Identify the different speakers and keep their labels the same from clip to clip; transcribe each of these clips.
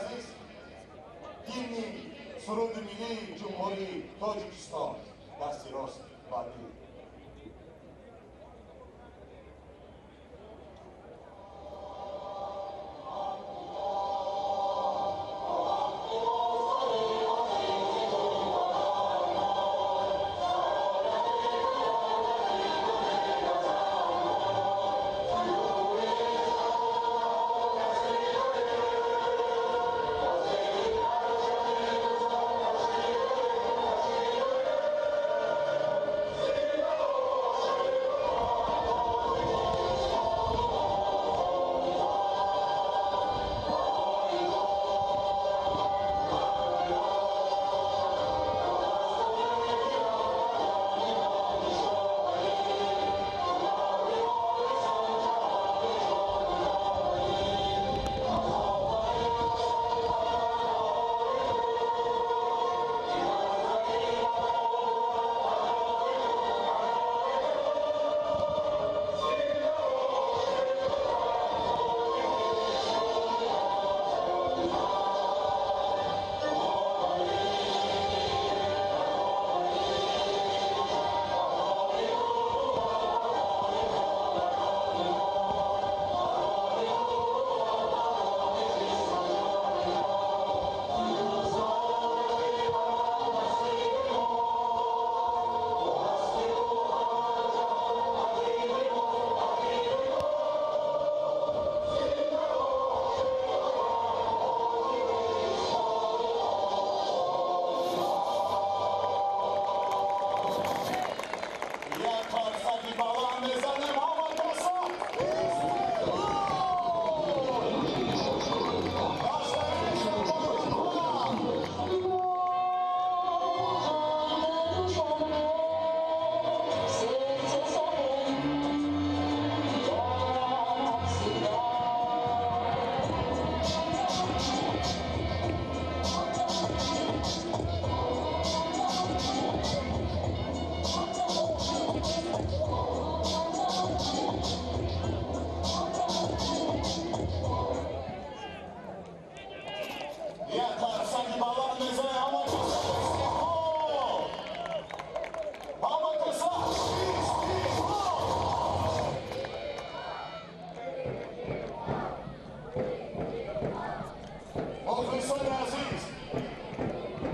Speaker 1: Азиз, гимни суруди миллии Ҷумҳурии Тоҷикистон дасти рост баъдӣ.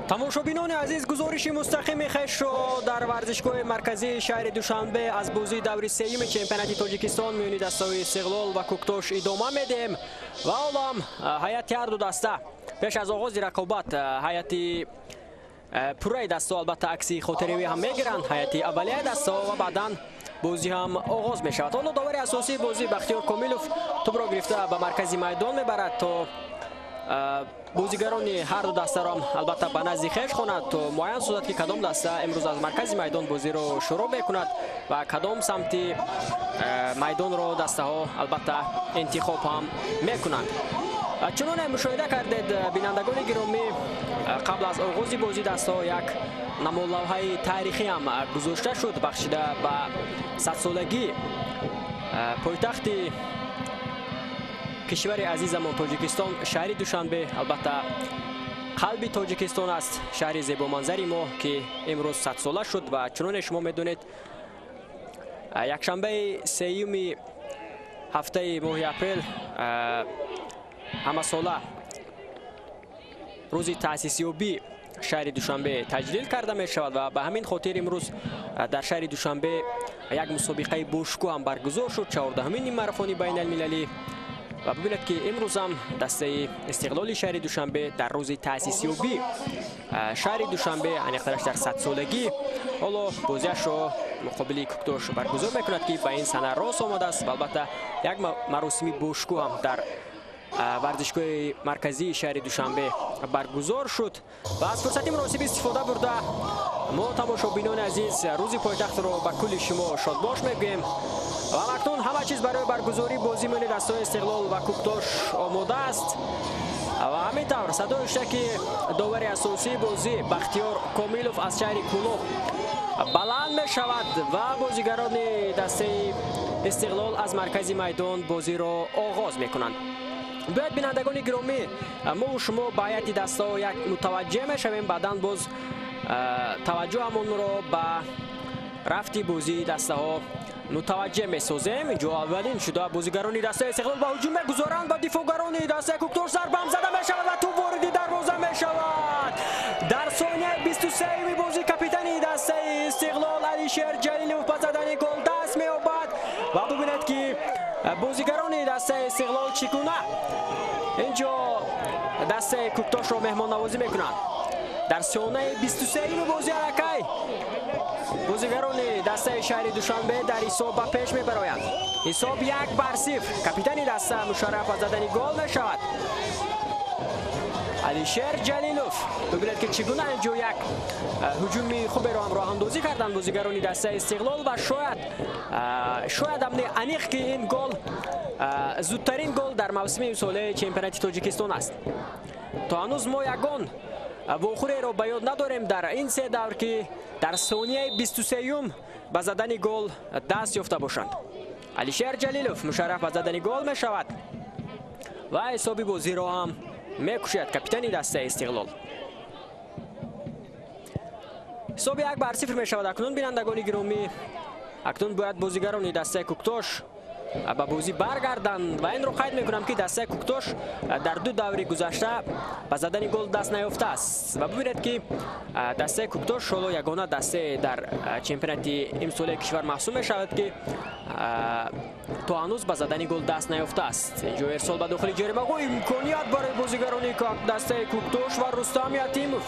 Speaker 2: Тамошобинони азиз, гузориши мустақими хешро дар варзишгоҳи марказии шаҳри Душанбе аз бозии даври сеюми чемпионати Тоҷикистон миёни дастаҳои Истиқлол ва Кӯктош идома медиҳем ва ҳоло ҳам ҳайати ҳарду даста пеш аз оғози рақобат ҳайати пурраи дастаҳо албатта акси хотиравӣ ҳам мегиранд, ҳайати аввалияи дастаҳо ва баъдан бозӣ ҳам оғоз мешавад. Ҳоло довари асосии бозӣ Бахтиёр Комилов тӯбро гирифта ба маркази майдон мебарад то бозигарони ҳарду дастаро албатта ба назди хеш хонад, то муайян созад, ки кадом даста имрӯз аз маркази майдон бозиро шурӯъ мекунад ва кадом самти майдонро дастаҳо албатта интихоб ҳам мекунанд. Чуноне мушоҳида кардед, бинандагони гиромӣ, қабл аз оғози бозӣ дастаҳо як намолавҳаи таърихӣ ҳам гузошта шуд, бахшида ба садсолагӣ пойтахти кишвари азизамон Тоҷикистон, шаҳри Душанбе, албатта қалби Тоҷикистон аст, шаҳри зебоманзари мо, ки имрӯз садсола шуд ва чуноне шумо медонед, якшанбаи сеюми ҳафтаи моҳи апрел ҳамасола рӯзи таъсисёбии шаҳри Душанбе таҷлил карда мешавад ва ба ҳамин хотир имрӯз дар шаҳри Душанбе як мусобиқаи бошукӯҳ ҳам баргузор шуд, 14-умин марафони байналмилалӣ. Ва бибинед, ки имрӯз ҳам дастаи Истиқлоли шаҳри Душанбе дар рӯзи таъсисёбӣ шаҳри Душанбе, аниқтараш дар садсолагӣ, ҳоло бозиашро муқобили Кӯктош баргузор мекунад, ки ба ин сана рост омадааст ва албатта як маросими бошукӯҳ ҳам дар варзишгоҳи марказии шаҳри Душанбе баргузор шуд. Ва аз фурсати муносиб истифода бурда мо, тамошобинони азиз, рӯзи пойтахтро ба кулли шумо шодбош мегӯем ва акнун ҳама чиз барои баргузории бозӣ миёни дастаҳои Истиқлол ва Кӯктош омода аст. Ва ҳамин тавр садои ҳуштаки довари асосии бозӣ Бахтиёр Комилов аз шаҳри Кӯлоб баланд мешавад ва бозигарони дастаи Истиқлол аз маркази майдон бозиро оғоз мекунанд. Бояд бинандагони гиромӣ, мо шумо ба ҳайати дастаҳо як мутаваҷҷеҳ мешавем, баъдан боз таваҷҷӯҳамонро ба рафти бозии дастаҳо мутаваҷҷеҳ месозем. Инҷо аввалин шуда бозигарони дастаи Истиқлол ба ҳуҷум мегузоранд ва дифоъгарони дастаи Куктош зарбам зада мешавад ва тӯб вориди дарвоза мешавад. Дар сонияи 23-юми бозӣ капитани дастаи Истиқлол Алишер Ҷалилов ба задани гол даст меёбад ва бубинед ки бозигарони дастаи Истиқлол чӣ гуна инҷо дастаи Куктошро меҳмоннавозӣ мекунанд. Дар сонияи 23-юми бозӣ аллакай бозигарони дастаи шаҳри Душанбе дар ҳисоб ба пеш мебароянд. Ҳисоб 1-0. Капитани даста мушарраф ба задани гол мешавад. Алишер Ҷалилов. Бибинед ки чӣ гуна инҷо як ҳуҷуми хуберо ҳам роҳандозӣ карданд бозигарони дастаи Истиқлол ва шояд ҳам аниқ ки ин гол зудтарин гол дар мавсими имсолаи чемпионати Тоҷикистон аст. То ҳанӯз мо ягон вохӯреро ба ёд надорем дар ин се давр ки дар сонияи 23-юм ба задани гол даст ёфта бошанд. Алишер Ҷалилов мушарраф ба задани гол мешавад ва ҳисоби бозиро ҳам мекушад капитани дастаи Истиқлол. Ҳисоби 1-0 мешавад. Акнун бинандагони гиромӣ, акнун бояд бозигарони дастаи Куктош ба бозӣ баргарданд ва инро қайд мекунам ки дастаи Куктош дар ду даври гузашта ба задани гол даст наёфтааст ва бибинед ки дастаи Куктош ҳоло ягона дастае дар чемпионати имсолаи кишвар маҳсуб мешавад ки то ҳанӯз ба задани гол даст наёфтааст. Инҷо ирсол ба дохили ҷаримагоҳ, имконият барои бозигарони дастаи Куктош ва Рустам Ятимов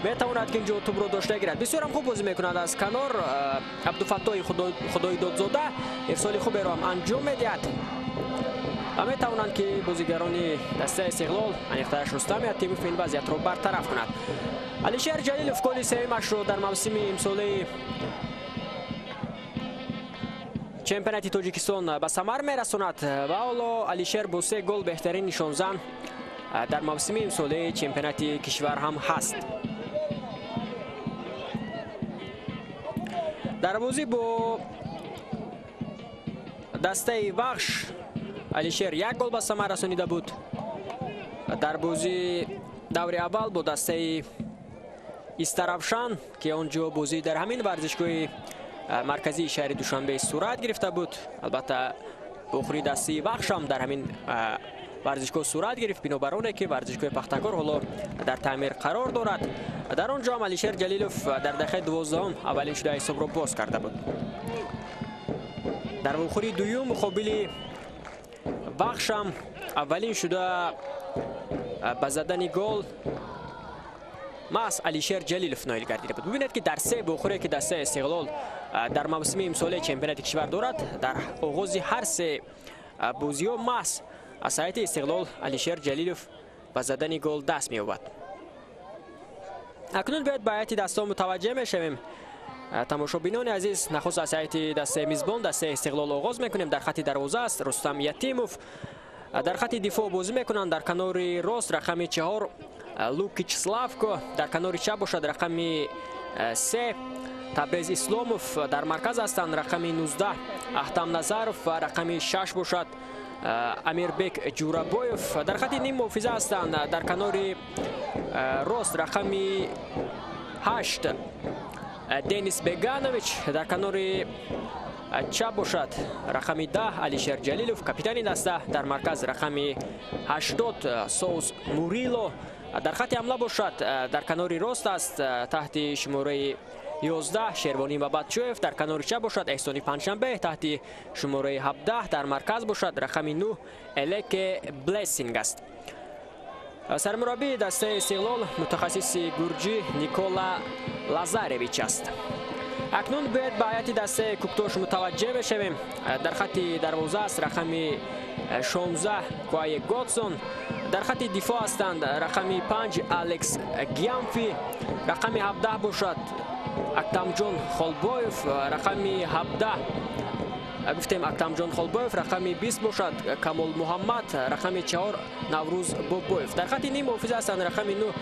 Speaker 2: метавонад ки инҷо тӯбро дошта гирад. Бисёрам хуб бозӣ мекунад аз канор Абдуфаттоҳи Худоидодзода, ирсоли хуберо ҳам анҷом медиҳад ва метавонанд ки бозигарони дастаи Истиқлол, аниқтараш Рустам Ятимов, ин вазъиятро бартараф кунад. Алишер Ҷалилов голи сеюмашро дар мавсими имсолаи чемпионати Тоҷикистон ба самар мерасонад ва ҳоло Алишер бо 3 гол беҳтарин нишонзан дар мавсими имсолаи чемпионати кишвар ҳам ҳаст. Дар бозӣ бо дастаи Вахш Алишер 1 гол ба самар расонида буд. Дар бозии даври аввал бо дастаи Истаравшан, ки он ҷо бозӣ дар ҳамин варзишгоҳи марказии шаҳри Душанбе сурат гирифта буд, албатта бохӯрии дастаи Вахш ҳам дар ҳамин варзишгоҳ сурат гирифт, бинобар оне ки варзишгоҳи Пахтакор ҳоло дар таъмир қарор дорад. Дар он ҷо ҳам Алишер Ҷалилов дар дақиқаи 12 аввалин шуда ҳисобро боз карда буд. Дар вохӯрии дуюм муқобили Вахш ҳам аввалин шуда ба задани гол маҳз Алишер Ҷалилов ноил гардида буд. Бибинед ки дар се вохӯре ки дастаи Истиқлол дар мавсими имсолаи чемпионати кишвар дорад, дар оғози ҳар се бозиҳо маҳз аз ҳайати Истиқлол Алишер Ҷалилов ба задани гол даст меёбад. Акнун бояд ба ҳайати дастаҳо мутаваҷҷеҳ мешавем. Тамошобинони азиз, нахуст аз ҳайати дастаи мизбон дастаи Истиқлол оғоз мекунем. Дар хати дарвоза аст Рустам Ятимов. Дар хати дифоъ бозӣ мекунанд дар канори рост рақами 4 Лукич Славко, дар канори чап бошад рақами 3 Табрез Исломов, дар марказ ҳастанд рақами 19 Аҳтам Назаров ва рақами 6 бошад Амирбек Ҷурабоев. Дар хати ним муҳофиза ҳастанд дар канори рост рақами 8 Денис Беганович, дар канори чап бошад рақами 10 Алишер Ҷалилов, капитани даста, дар марказ рақами 80 Соус Мурило, дар хати ҳамла бошад дар канори рост аст таҳти шумораи 11 Шервонӣ Бабатчоев, дар канори чап бошад Эҳсони Панҷшанбе таҳти шумораи 17, дар марказ бошад рақами 9 Элеке Блессинг аст. Сармураббии дастаи Истиқлол мутахассиси гурҷӣ Никола Лазаревич аст. Акнун бояд ба ҳайати дастаи Куктош мутаваҷҷеҳ мешавем. Дар хати дарвоза аст рақами 16 Куае Готсон, дар хати дифоъ ҳастанд рақами 5 Алекс Гиамфи, рақами 17 бошад Актамҷон Холбоев, рақами 17 гуфтем Актамҷон Холбоев, рақами 20 бошад Камол Муҳаммад, рақами 4 Наврӯз Бобоев. Дар хати ним муҳофиза ҳастанд рақами 9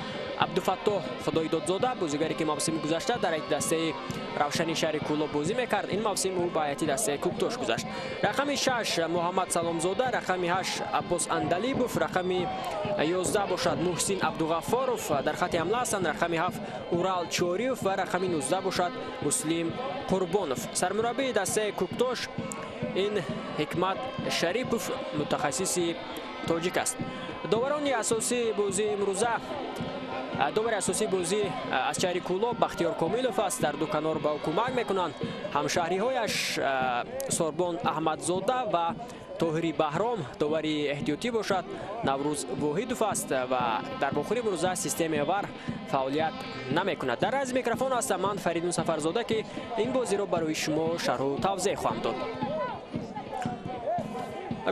Speaker 2: Абдуфаттоҳ Худойдодзода, бозигаре ки мавсими гузашта дар ҳайати дастаи Равшани шаҳри Кӯлоб бозӣ мекард, ин мавсим ӯ ба ҳайати дастаи Кӯктош гузашт. Рақами 6 Муҳаммад Саломзода, рақами 8 Аббос Андалибов, рақами 11 бошад Муҳсин Абдуғаффоров, дар хати ҳамла ҳастанд рақами 7 Урал Чориев ва рақами 19 бошад Муслим Қурбонов. Сармураббии дастаи Кӯктош ин Ҳикмат Шарипов, мутахассиси тоҷик аст. Доварони асосии бозии имрӯза, довари асосии бозӣ аз шаҳри Кӯлоб Бахтиёр Комилов аст. Дар ду канор ба ӯ кӯмак мекунанд ҳамшаҳриҳояш Сорбон Аҳмадзода ва Тоҳири Баҳром. Довари эҳтиётӣ бошад Наврӯз Воҳидов аст ва дар бохӯри имрӯза системаи ВАР фаъолият намекунад. Дар аз микрофон ҳастам ман Фаридун Сафарзода, ки ин бозиро барои шумо шарҳу тавзеҳ хоҳам дод.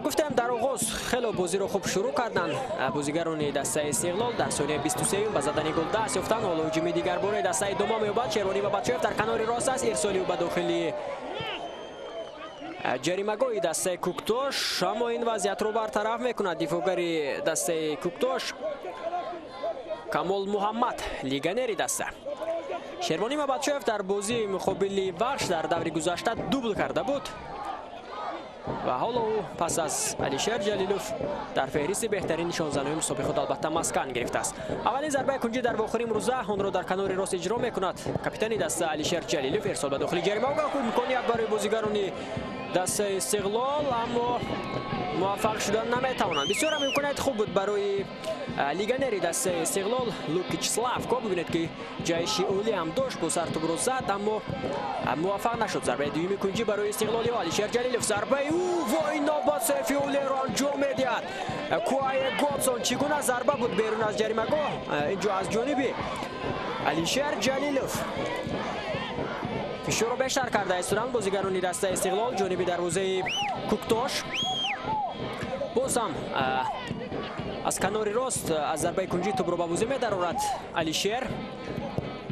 Speaker 2: Гуфтем, дар оғоз хело бозиро хуб шурӯъ карданд бозигарони дастаи Истиқлол. Дар сонияи 23 ба задани гол даст ёфтанд. Ҳоло ҳуҷуми дигарбораи даста идома меёбад. Шервонӣ Бабачоев дар канори рост аст. Ирсоли ӯ ба дохили ҷаримагоҳи дастаи Кӯктош, аммо ин вазъиятро бартараф мекунад дифоъгари дастаи Кӯктош Камол Муҳаммад, легионери даста. Шервонӣ Мабатшоев дар бозии муқобили Вахш дар даври гузашта дубл карда буд ва ҳоло ӯ пас аз Алишер Ҷалилов дар феҳристи беҳтарин нишонзанои мусобиқи худ албатта маскан гирифтааст. Аввалин зарбаи кунҷӣ дар вохӯри имрӯза, онро дар канори рост иҷро мекунад капитани даста Алишер Ҷалилов. Ирсол ба дохили ҷаримагоҳ, имконият барои бозигарони дастаи Истиқлол, аммо муваффақ шудан наметавонанд. Бисёр ҳам имконияти хуб буд барои легионери дастаи Истиқлол Лукич Славко. Бибинед, ки ҷайши олӣ ҳам дошт, бо сар тӯбро зад, аммо муваффақ нашуд. Зарбаи дуюми кунҷӣ барои Истиқлолиҳо. Алишер Ҷалилов, зарбаи ӯ ва ин навбат сейфи олиро анҷом медиҳад Куае Годсон. Чӣ гуна зарба буд берун аз ҷаримагоҳ, инҷо аз ҷониби Алишер Ҷалилов. Фишорро бештар карда истоданд бозигарони дастаи Истиқлол ҷониби дарвозаи Кӯктош. Боз ҳам аз канори рост аз зарбаи кунҷӣ тӯбро ба бозӣ медарорад Алишер.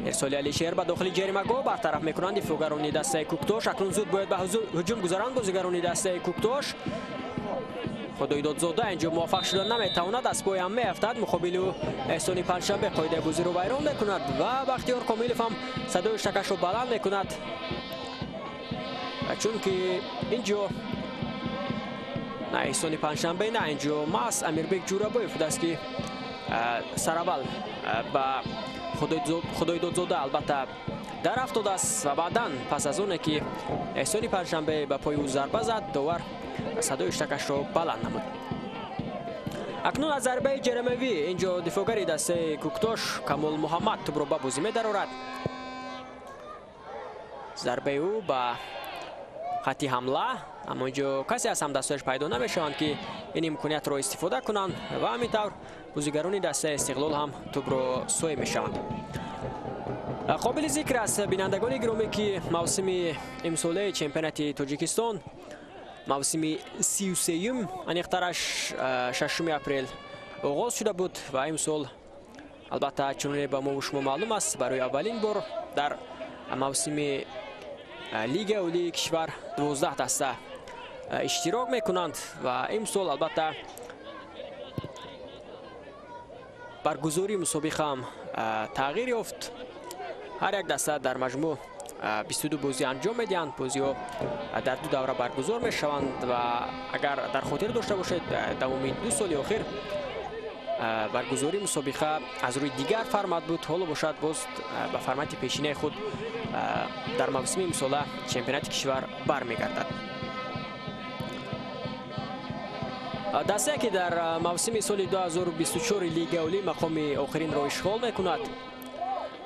Speaker 2: Ирсоли Алишер ба дохили ҷаримагоҳ бартараф мекунанд дифоъгарони дастаи Кӯктош. Акнун зуд бояд ба ҳуҷум гузаранд бозигарони дастаи Кӯктош. Худойдодзода инҷо муваффақ шуда наметавонад, аз пой ҳам меафтад. Муқобили ӯ Эҳсони Панҷшанбе қоидаи бозиро вайрон мекунад ва Бахтиёр Комилов ҳам садои штакашро баланд мекунад, чунки инҷо на Эҳсони Панҷшанбе, на инҷо маҳз Амирбек Ҷурабоев будааст, ки сараввал ба Худойдодзода албатта дар афтодааст ва баъдан пас аз оне ки Эҳсони Панҷшанбе ба пои ӯ зарба зад, довар садои штакашро баланд намуд. Акнун аз зарбаи ҷаримавӣ инҷо дифоъгари дастаи Кӯктош Камол Муҳаммад тӯбро ба бозӣ медарорад. Зарбаи ӯ ба хати ҳамла, аммо инҷо касе аз ҳамдастояш пайдо намешаванд, ки ин имкониятро истифода кунанд ва ҳамин тавр бозигарони дастаи Истиқлол ҳам тӯбро соҳиб мешаванд. Қобили зикр аст, бинандагони гиромӣ, ки мавсими имсолаи чемпионати Тоҷикистон, мавсими 33-юм, аниқтараш 6 апрел оғоз шуда буд ва имсол албатта чуноне ба мо шумо маълум аст, барои аввалин бор дар мавсими лигаи олии кишвар 12 даста иштирок мекунанд ва имсол албатта баргузории мусобиқа ҳам тағйир ёфт. Ҳар як даста дар маҷмӯъ 22 бозӣ анҷом медиҳанд. Бозиҳо дар ду давра баргузор мешаванд ва агар дар хотир дошта бошед, давоми 2 соли охир баргузории мусобиқа аз рӯи дигар формат буд. Ҳоло бошад боз ба формати пешинаи худ дар мавсими имсола чемпионати кишвар бармегардад. Дастае ки дар мавсими соли 2024 лигаи олӣ мақоми охиринро ишғол мекунад,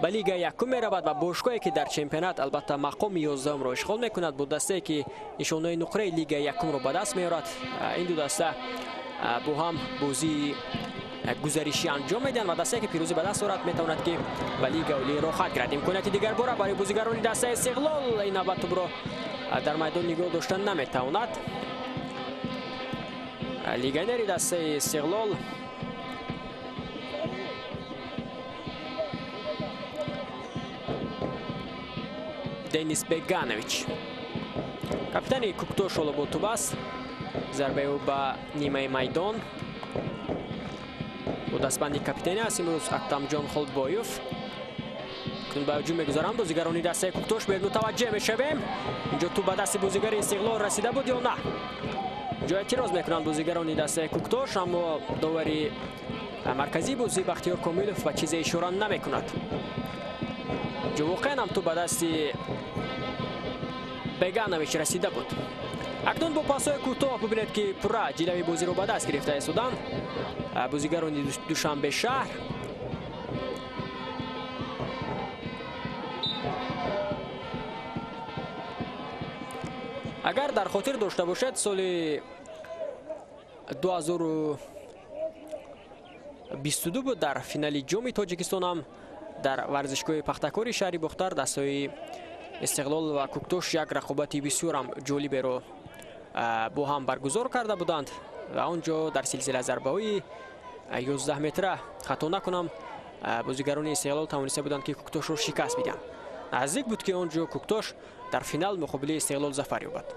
Speaker 2: ба лигаи якум меравад ва бошгоҳе ки дар чемпионат албатта мақоми 11-умро ишғол мекунад, бо дастае ки нишонаи нуқраи лигаи якумро ба даст меорад, ин ду даста бо ҳам бозии гузаришӣ анҷом медиҳанд ва дастае ки пирӯзӣ ба даст орад, метавонад ки ба лигаи олӣ роҳхат гирад. Имконияти дигарбора барои бозигарони дастаи Истиқлол, ин навбат тӯбро дар майдон нигоҳ доштан наметавонад. Легионери дастаи Истиқлол Денис Беганович, капитани Кӯктош, ҳоло бо тӯб аст. Зарбаи ӯ ба нимаи майдон. Бо дастбанди капитани аст имрӯз Актамҷон Холбоев. Акнун ба ҳуҷум мегузаранд бозигарони дастаи Куктош. Биёед мутаваҷҷеҳ мешавем. Инҷо тӯп ба дасти бозигари Истиқлол расида буд ё на? Инҷо эътироз мекунанд бозигарони дастаи Куктош, аммо довари марказии бозӣ Бахтиёр Комилов ба чизе ишора намекунад. Инҷо воқеан ҳам тӯп ба дасти Беганович расида буд. Акнун бо пасҳои кӯтоҳ бибинед, ки пурра ҷилави бозиро ба даст гирифта истоданд бозигарони Душанбе шаҳр. Агар дар хотир дошта бошед, соли 2022 буд, дар финали ҷоми Тоҷикистон ҳам дар варзишгоҳи Пахтакори шаҳри Бохтар дастаҳои Истиқлол ва Куктош як рақобати бисёрам ҷолиберо бо ҳам баргузор карда буданд ва он ҷо дар силсила зарбаҳои 11 метра, хато накунам, бозигарони Истиқлол тавониста буданд, ки Куктошро шикаст бидиҳанд. Наздик буд, ки он ҷо Куктош дар финал муқобили Истиқлол зафар ёбад.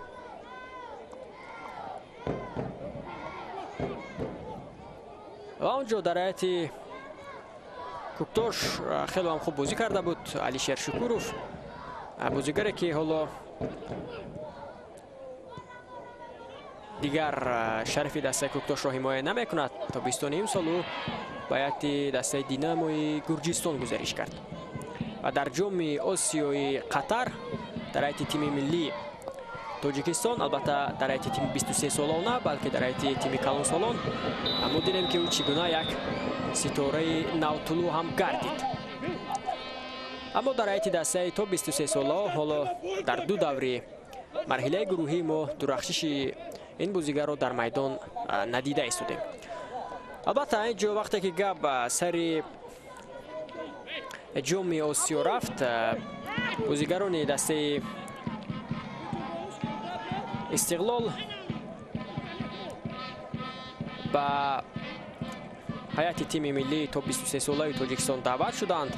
Speaker 2: Ва он ҷо дар ҳайати Куктош хеле ҳам хуб бозӣ карда буд Алишер Шукуров, бозигаре ки ҳоло дигар шарафи дастаи Куктошро ҳимоя намекунад. То 29 сол ӯ ба ҳайати дастаи Динамои Гурҷистон гузариш кард ва дар ҷоми Осиёи Қатар дар ҳайати тими миллии Тоҷикистон, албатта дар ҳайати тими 23 солон на, балки дар ҳайати тими калонсолон, мо дидем, ки ӯ чӣ гуна як ситораи навтулӯ ҳам гардид. Аммо дар ҳайати дастаи то 23 солаҳо ҳоло дар ду даври марҳилаи гурӯҳии мо дурахшиши ин бозигарро дар майдон надида истодем. Албатта ин ҷо вақте ки гап сари ҷоми Осиё рафт, бозигарони дастаи Истиқлол ба ҳайати тими миллии то 23 солаи Тоҷикистон даъват шуданд.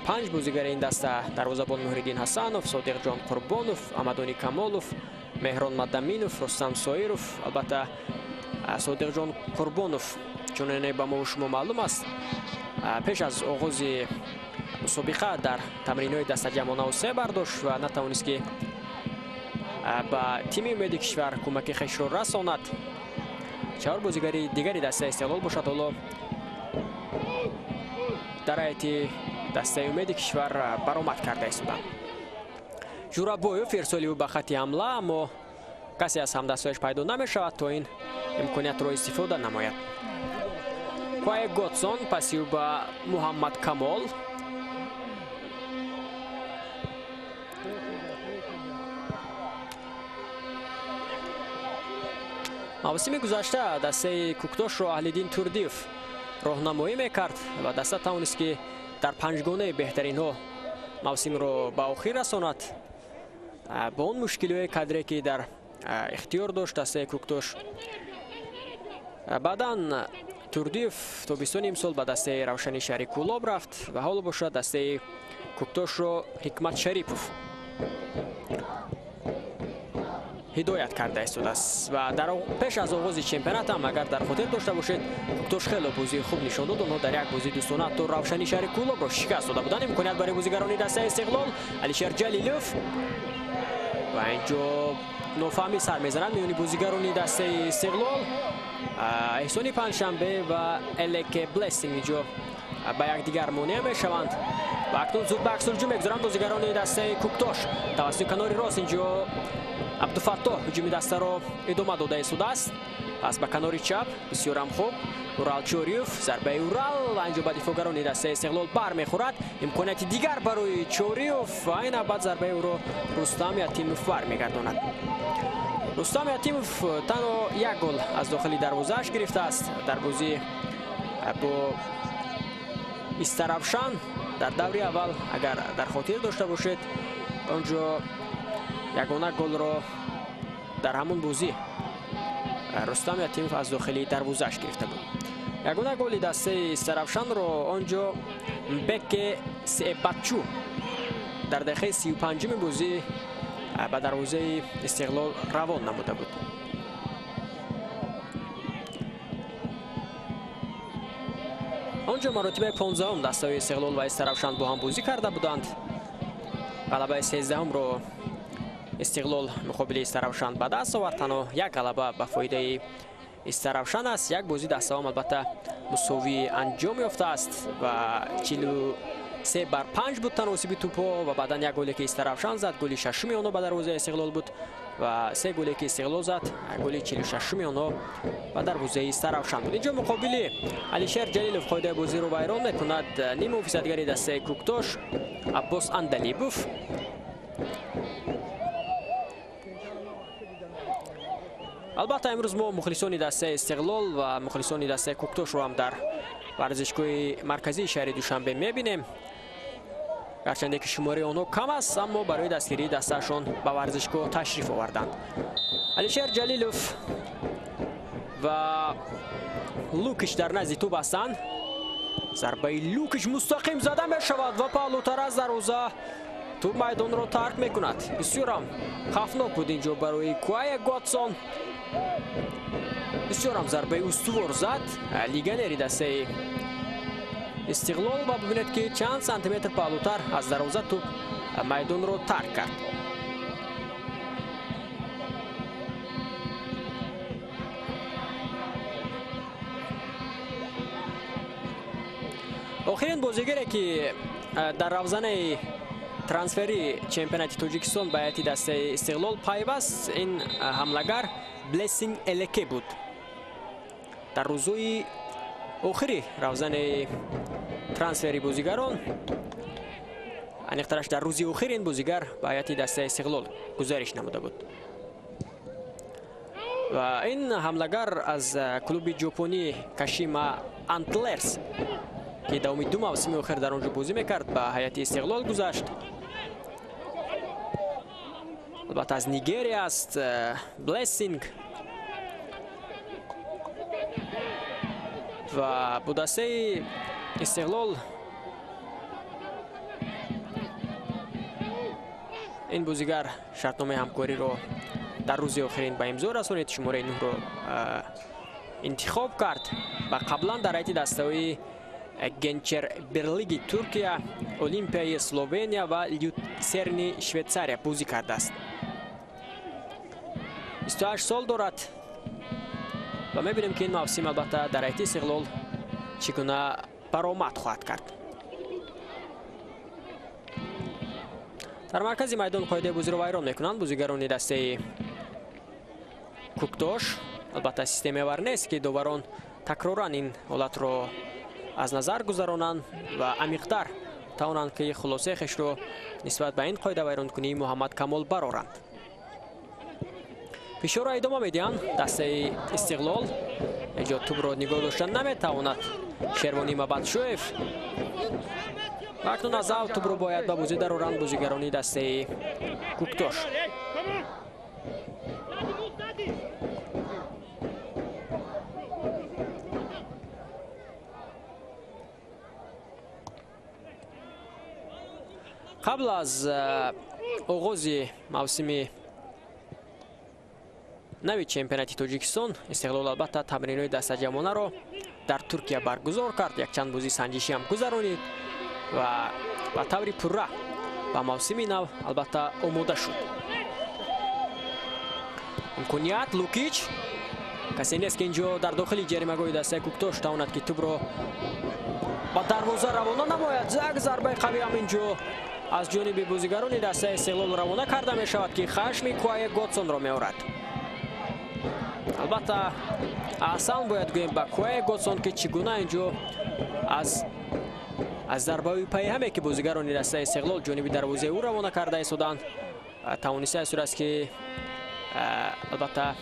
Speaker 2: 5 бозигари ин даста: дарвозабон Муҳриддин Ҳасанов, Содиқҷон Қурбонов, Амадони Камолов, Меҳрон Мадаминов, Рустам Соиров. Албатта Содиқҷон Қурбонов, чуноне ба мо шумо маълум аст, пеш аз оғози мусобиқа дар тамринҳои дастаҷамъона се бардошт ва натавонист, ки ба тими умеди кишвар кӯмаки хешро расонад. 4 бозигари дигари дастаи Истиқлол бошад, ҳоло дар ҳайати дастаи умеди кишвар баромад карда истоданд. Ҷурабоев ирсоли ӯ ба хатти ҳамла, аммо касе аз ҳамдастҳояш пайдо намешавад, то ин имкониятро истифода намояд. Куае Готсон паси ӯ ба Муҳаммад Камол. Мавсими гузашта дастаи Куктошро Аҳлиддин Турдиев роҳнамоӣ мекард ва даста тавонист, ки дар панҷгонаи беҳтаринҳо мавсимро ба охир расонад. Бо он мушкилиҳои кадре, ки дар ихтиёр дошт дастаи Куктош. Баъдан Турдиев тобистони имсол ба дастаи Равшани шаҳри Кӯлоб рафт ва ҳоло бошад дастаи Куктошро Ҳикмат Шарипов ҳидоят карда истодааст. Ва дар пеш аз оғози чемпионат ҳам, агар дар хотир дошта бошед, Куктош хеле бозии хуб нишон дод. Онҳо дар як бозии дӯстона ҳатто Равшани шаҳри Кӯлобро шикаст дода буданд. Имконият барои бозигарони дастаи Истиқлол. Алишер Ҷалилов ва инҷо нофаҳмӣ сар мезанад миёни бозигарони дастаи Истиқлол. Эҳсони Панҷшанбе ва Элеке Блессинг инҷо ба якдигар монеа мешаванд ва акнун зуд ба аксулҳуҷум мегузаранд бозигарони дастаи Куктош. Тавассути канори рост инҷо Абдуфаттоҳ ҳуҷуми дастаро идома дода истодааст. Пас ба канори чап бисёрам хуб Урал Чориев, зарбаи Урал ва инҷо ба дифоъгарони дастаи Истиқлол бармехӯрад. Имконияти дигар барои Чориев ва ин навбат зарбаи ӯро Рустам Ятимов бармегардонад. Рустам Ятимов танҳо як гол аз дохили дарвозааш гирифтааст дар бозӣ бо Истаравшан дар даври аввал. Агар дар хотир дошта бошед, онҷо ягона голро дар ҳамон бозӣ Рустам Ятимов аз дохили дарвозааш гирифта буд. Ягона голи дастаи Истаравшанро онҷо Беке Себатчу дар дақиқаи 35-уми бозӣ ба дарвозаи Истиқлол равон намуда буд. Он ҷо маротибаи 15-ум дастаҳои Истиқлол ва Истаравшан бо ҳам бозӣ карда буданд. Ғалабаи 13-умро Истиқлол муқобили Истаравшан ба даст овард. Танҳо як ғалаба ба фоидаи Истаравшан аст. Як бозӣ дастаҳом албатта мусовӣ анҷом ёфтааст ва 43-5 буд таносиби тӯпҳо ва баъдан як голе ки Истаравшан зад, голи шашуми онҳо ба дарвозаи Истиқлол буд ва се голе ки Истиқлол зад, голи 46-уми онҳо ба дарвозаи Истаравшан буд. Инҷо муқобили Алишер Ҷалилов қоидаи бозиро вайрон мекунад ниммуҳофизатгари дастаи Кӯктош Аббос Андалибов. Албатта имрӯз мо мухлисони дастаи Истиқлол ва мухлисони дастаи Кӯктошро ҳам дар варзишгоҳи марказии шаҳри Душанбе мебинем. Гарчанде ки шумораи онҳо кам аст, аммо барои дастгирии дастаашон ба варзишгоҳ ташриф оварданд. Алишер Ҷалилов ва Лукич дар назди тӯб ҳастанд. Зарбаи Лукич мустақим зада мешавад ва паҳлӯтар аз дарвоза тӯб майдонро тарк мекунад. Бисёрам хавфнок буд инҷо барои Куая Готсон. Бисёрам зарбаи устувор зад легионери дастаи Истиқлол ва бибинед ки чанд сантиметр паҳлӯтар аз дарвоза тӯб майдонро тарк кард. Охирин бозигаре ки дар равзанаи трансфери чемпионати Тоҷикистон ба ҳайати дастаи Истиқлол пайваст, ин ҳамлагар Блессинг Элеке буд. Дар рӯзҳои охири равзанаи трансфери бозигарон, аниқтараш дар рӯзи охир ин бозигар ба ҳайати дастаи Истиқлол гузариш намуда буд. Ва ин ҳамлагар аз клуби ҷопонӣ Кашима Антлерс, ки давоми ду мавсими охир дар он ҷо бозӣ мекард, ба ҳайати Истиқлол гузашт. Албатта аз Нигерия аст Блессинг ва бо дастаи Истиқлол ин бозигар шартномаи ҳамкориро дар рӯзи охирин ба имзо расонид, шумораи 9-ро интихоб кард ва қаблан дар ҳайати дастаҳои Генчер Берлиги Туркия, Олимпияи Словения ва Люцерни Швейтсария бозӣ кардааст. 28 сол дорад ва мебинем ки ин мавсим албатта дар ҳайати Истиқлол чӣ гуна баромад хоҳад кард. Дар маркази майдон қоидаи бозиро вайрон мекунанд бозигарони дастаи Кӯктош. Албатта системаи вар нест ки доварон такроран ин ҳолатро аз назар гузаронанд ва амиқтар тавонанд ки хулосаи хешро нисбат ба ин қоида вайронкунии Муҳаммад Камол бароранд. Фишорро идома медиҳанд дастаи Истиқлол. Инҷо тӯбро нигоҳ дошта наметавонад Шервонӣ Мабадшоев. Ва акнун аз ав тӯбро бояд ба бозӣ дароранд бозигарони дастаи Кӯктош. Қабл аз оғози мавсими нави чемпионати Тоҷикистон Истиқлол албатта тамринҳои дастаҷамонаро дар Туркия баргузор кард, якчанд бозии санҷишӣ ҳам гузаронид ва ба таври пурра ба мавсими нав албатта омода шуд. Имконият Лукич. Касе нест ки инҷо дар дохили ҷаримагоҳи дастаи Кӯктош тавонад ки тӯбро ба дарвоза равона намояд. Як зарбаи қавӣ ҳам инҷо аз ҷониби бозигарони дастаи Истиқлол равона карда мешавад ки хашми Куае Готсонро меорад. Албатта аҳсан бояд гӯем ба Куае Готсон ки чӣ гуна инҷо аз зарбаҳои пайҳаме ки бозигарони дастаи Истиқлол ҷониби дарвозаи ӯ равона карда истоданд, тавониста истодааст ки албатта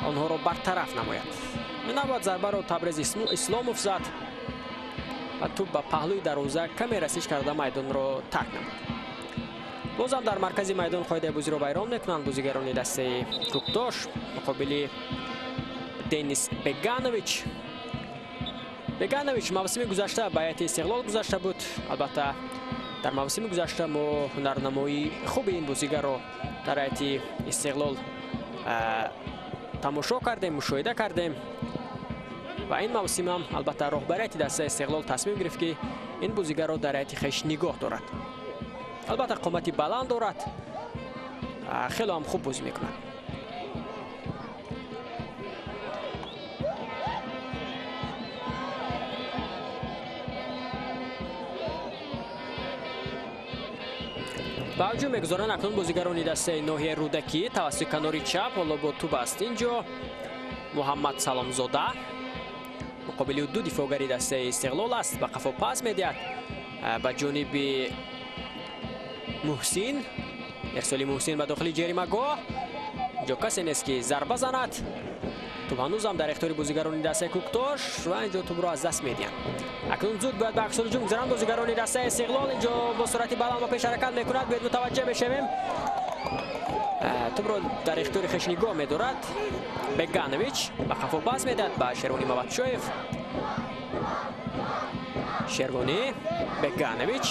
Speaker 2: онҳоро бартараф намояд. Навбат зарбаро Табрез Исломов зад ва тӯб ба паҳлӯи дарвоза каме расиш карда майдонро тарк намуд. Бозам дар маркази майдон қоидаи бозиро вайрон мекунанд бозигарони дастаи Кӯктош муқобили Денис Беганович. Беганович мавсими гузашта ба ҳайати Истиқлол гузашта буд. Албатта дар мавсими гузашта мо ҳунарнамоии хуби ин бозигарро дар ҳайати Истиқлол тамошо кардем, мушоҳида кардем. Ва ин мавсим ҳам албатта роҳбарияти дастаи Истиқлол тасмим гирифт, ки ин бозигарро дар ҳайати хеш нигоҳ дорад. Албатта қомати баланд дорад, хеле ҳам хуб бозӣ мекунад. Ба ҳуҷум мегузоранд акнун бозигарони дастаи ноҳияи Рӯдакӣ тавассути канори чап. Ҳоло бо туб аст инҷо Муҳаммад Саломзода, муқобили ду дифоъгари дастаи Истиқлол аст. Ба қафо пас медиҳад ба ҷониби Муҳсин. Ирсоли Муҳсин ба дохили ҷаримагоҳ. Инҷо касе нест, ки зарба занад. Туб ҳанӯзам дар ихтиёри бозигарони дастаи Кӯктош ва инҷо тубро аз даст медиҳанд. Акнун зуд бояд ба аксул ҳуҷум гузаранд бозигарони дастаи Истиқлол. Инҷо бо суръати баланд ба пеш ҳаракат мекунад. Бояд мутаваҷҷеҳ мешавем. Тубро дар ихтиёри хеш нигоҳ медорад Беганович. Ба қафо пас медиҳад ба Шервони Мабатшоев. Шервонӣ, Беганович.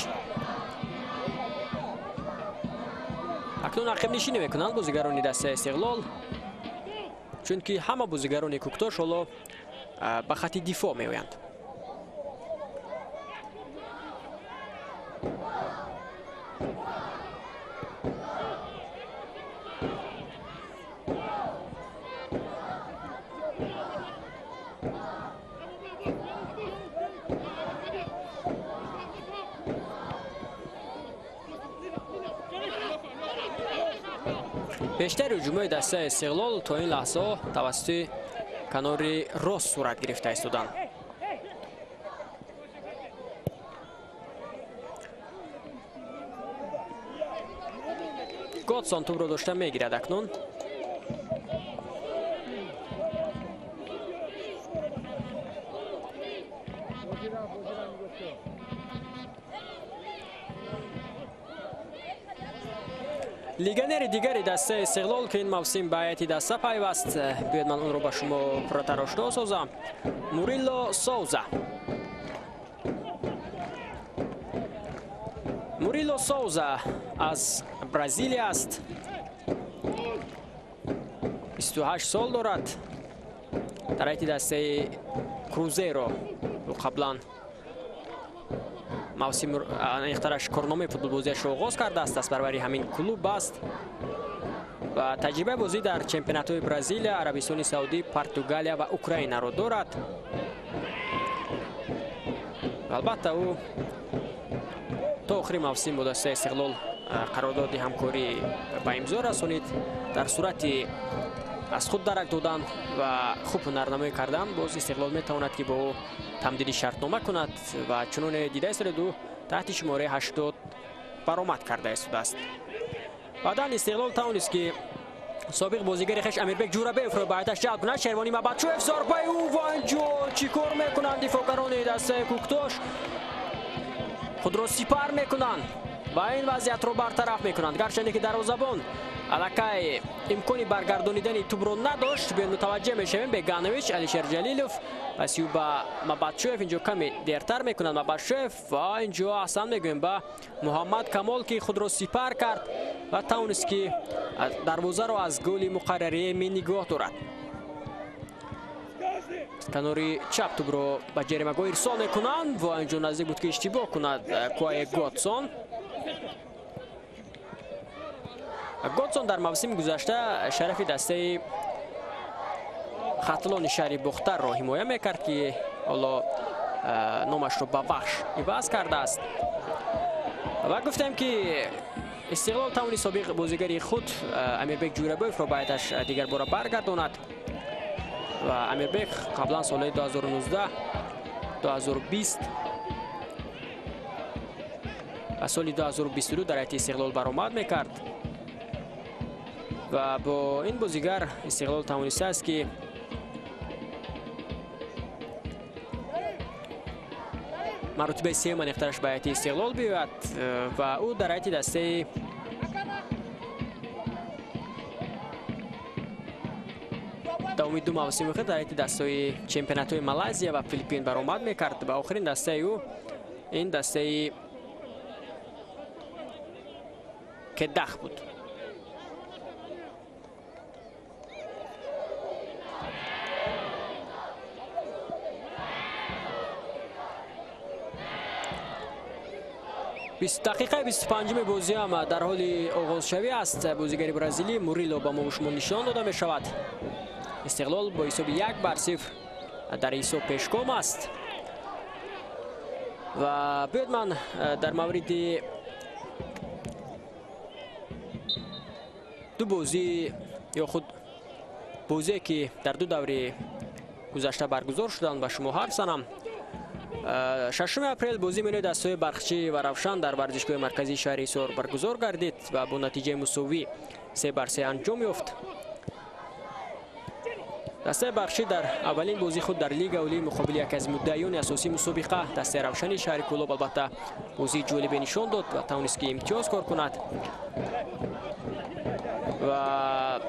Speaker 2: Акнун ақибнишинӣ мекунанд бозигарони дастаи Истиқлол, чунки ҳама бозигарони Кӯктош ҳоло ба хати дифоъ меоянд. Бештари ҳуҷумҳои дастаи Истиқлол то ин лаҳзаҳо тавассути канори рост сурат гирифта истоданд. Годсон тубро дошта мегирад акнун. Легионери дигари дастаи Истиқлол, ки ин мавсим ба ҳайати даста пайваст, биёед ман онро ба шумо пурратар ошно созам. Мурилло Соуза. Мурилло Соуза аз Бразилия аст. 28 сол дорад. Дар ҳайати дастаи Крузеро қаблан мавсим аниқтараш корномаи футболбозиашро оғоз кардааст. Аз баробари ҳамин клуб аст ва таҷрибаи бозӣ дар чемпионатҳои Бразилия, Арабистони Саудӣ, Португалия ва Украинаро дорад. Албатта ӯ то охири мавсим бо дастаи Истиқлол қарордоди ҳамкорӣ ба имзо расонид. Дар сурати аз худ дарак додан ва хуб ҳунарнамоӣ кардан боз Истиқлол метавонад, ки бо ӯ тамдиди шартнома кунад ва чуноне дида истодед, ӯ таҳти шумораи 80 баромад карда истодааст. Баъдан Истиқлол тавонист, ки собиқ бозигари хеш Амирбек Ҷурабеевро ба ҳайаташ ҷалб кунад. Шервонӣ Мабатшоев, зарбаи ӯ ва инҷо чӣ кор мекунанд дифоъгарони дастаи Кӯктош? Худро сипар мекунанд ва ин вазъиятро бартараф мекунанд. Гарчанде ки дарвозабон аллакай имкони баргардонидани тубро надошт. Биёед мутаваҷҷеҳ мешавем. Беганович, Алишер Ҷалилов паси ӯ ба Мабатшоев инҷо каме дертар мекунанд. Мабатшоев ва инҷо аҳсан мегӯем ба Муҳаммад Камол, ки худро сипар кард ва тавонист, ки дарвозаро аз голи муқаррарӣ нигоҳ дорад. Канори чап тубро ба ҷаримагоҳ ирсол мекунанд ва инҷо наздик буд, ки иштибоҳ кунад Куае Годсон. Годсон дар мавсими гузашта шарафи дастаи Хатлони шаҳри Бохтарро ҳимоя мекард, ки ҳоло номашро ба Вахш иваз кардааст. Ва гуфтем, ки Истиқлол тавони собиқ бозигари худ Амирбек Ҷурабоевро ба ҳайаташ дигарбора баргардонад. Ва Амирбек қаблан солҳои 2019, 2020 ва соли 2022 дар ҳайати Истиқлол баромад мекард. Ва бо ин бозигар Истиқлол тавонистааст, ки маротибаи сеюм аниқтараш ба ҳайати Истиқлол биёяд ва ӯ дар ҳайати дастаи давоми ду мавсими худ дар ҳайати дастаи чемпионатҳои Малайзия ва Филиппин баромад мекард ва охирин дастаи ӯ ин дастаи Кедах буд. Дақиқаи 25-уми бозӣ ҳам дар ҳоли оғозшавӣ аст. Бозигари бразилӣ Мурило ба мо шумо нишон дода мешавад. Истиқлол бо ҳисоби 1-0 дар ҳисоб пешгом аст. Ва биёед ман дар мавриди ду бозӣ ё худ бозие ки дар ду даври гузашта баргузор шуданд ба шумо ҳарф занам. 6 апрел бозӣ миёни дастаҳои Бархчӣ ва Равшан дар варзишгоҳи марказии шаҳри Ҳисор баргузор гардид ва бо натиҷаи мусовӣ 3-3 анҷом ёфт. Дастаи Бархчӣ дар аввалин бозии худ дар Лигаи Олии муқобили яке аз муддаиёни асосии мусобиқа дастаи Равшани шаҳри Кӯлоб албатта бозии ҷолибе нишон дод ва тавонист ки имтиёз кор кунад. Ва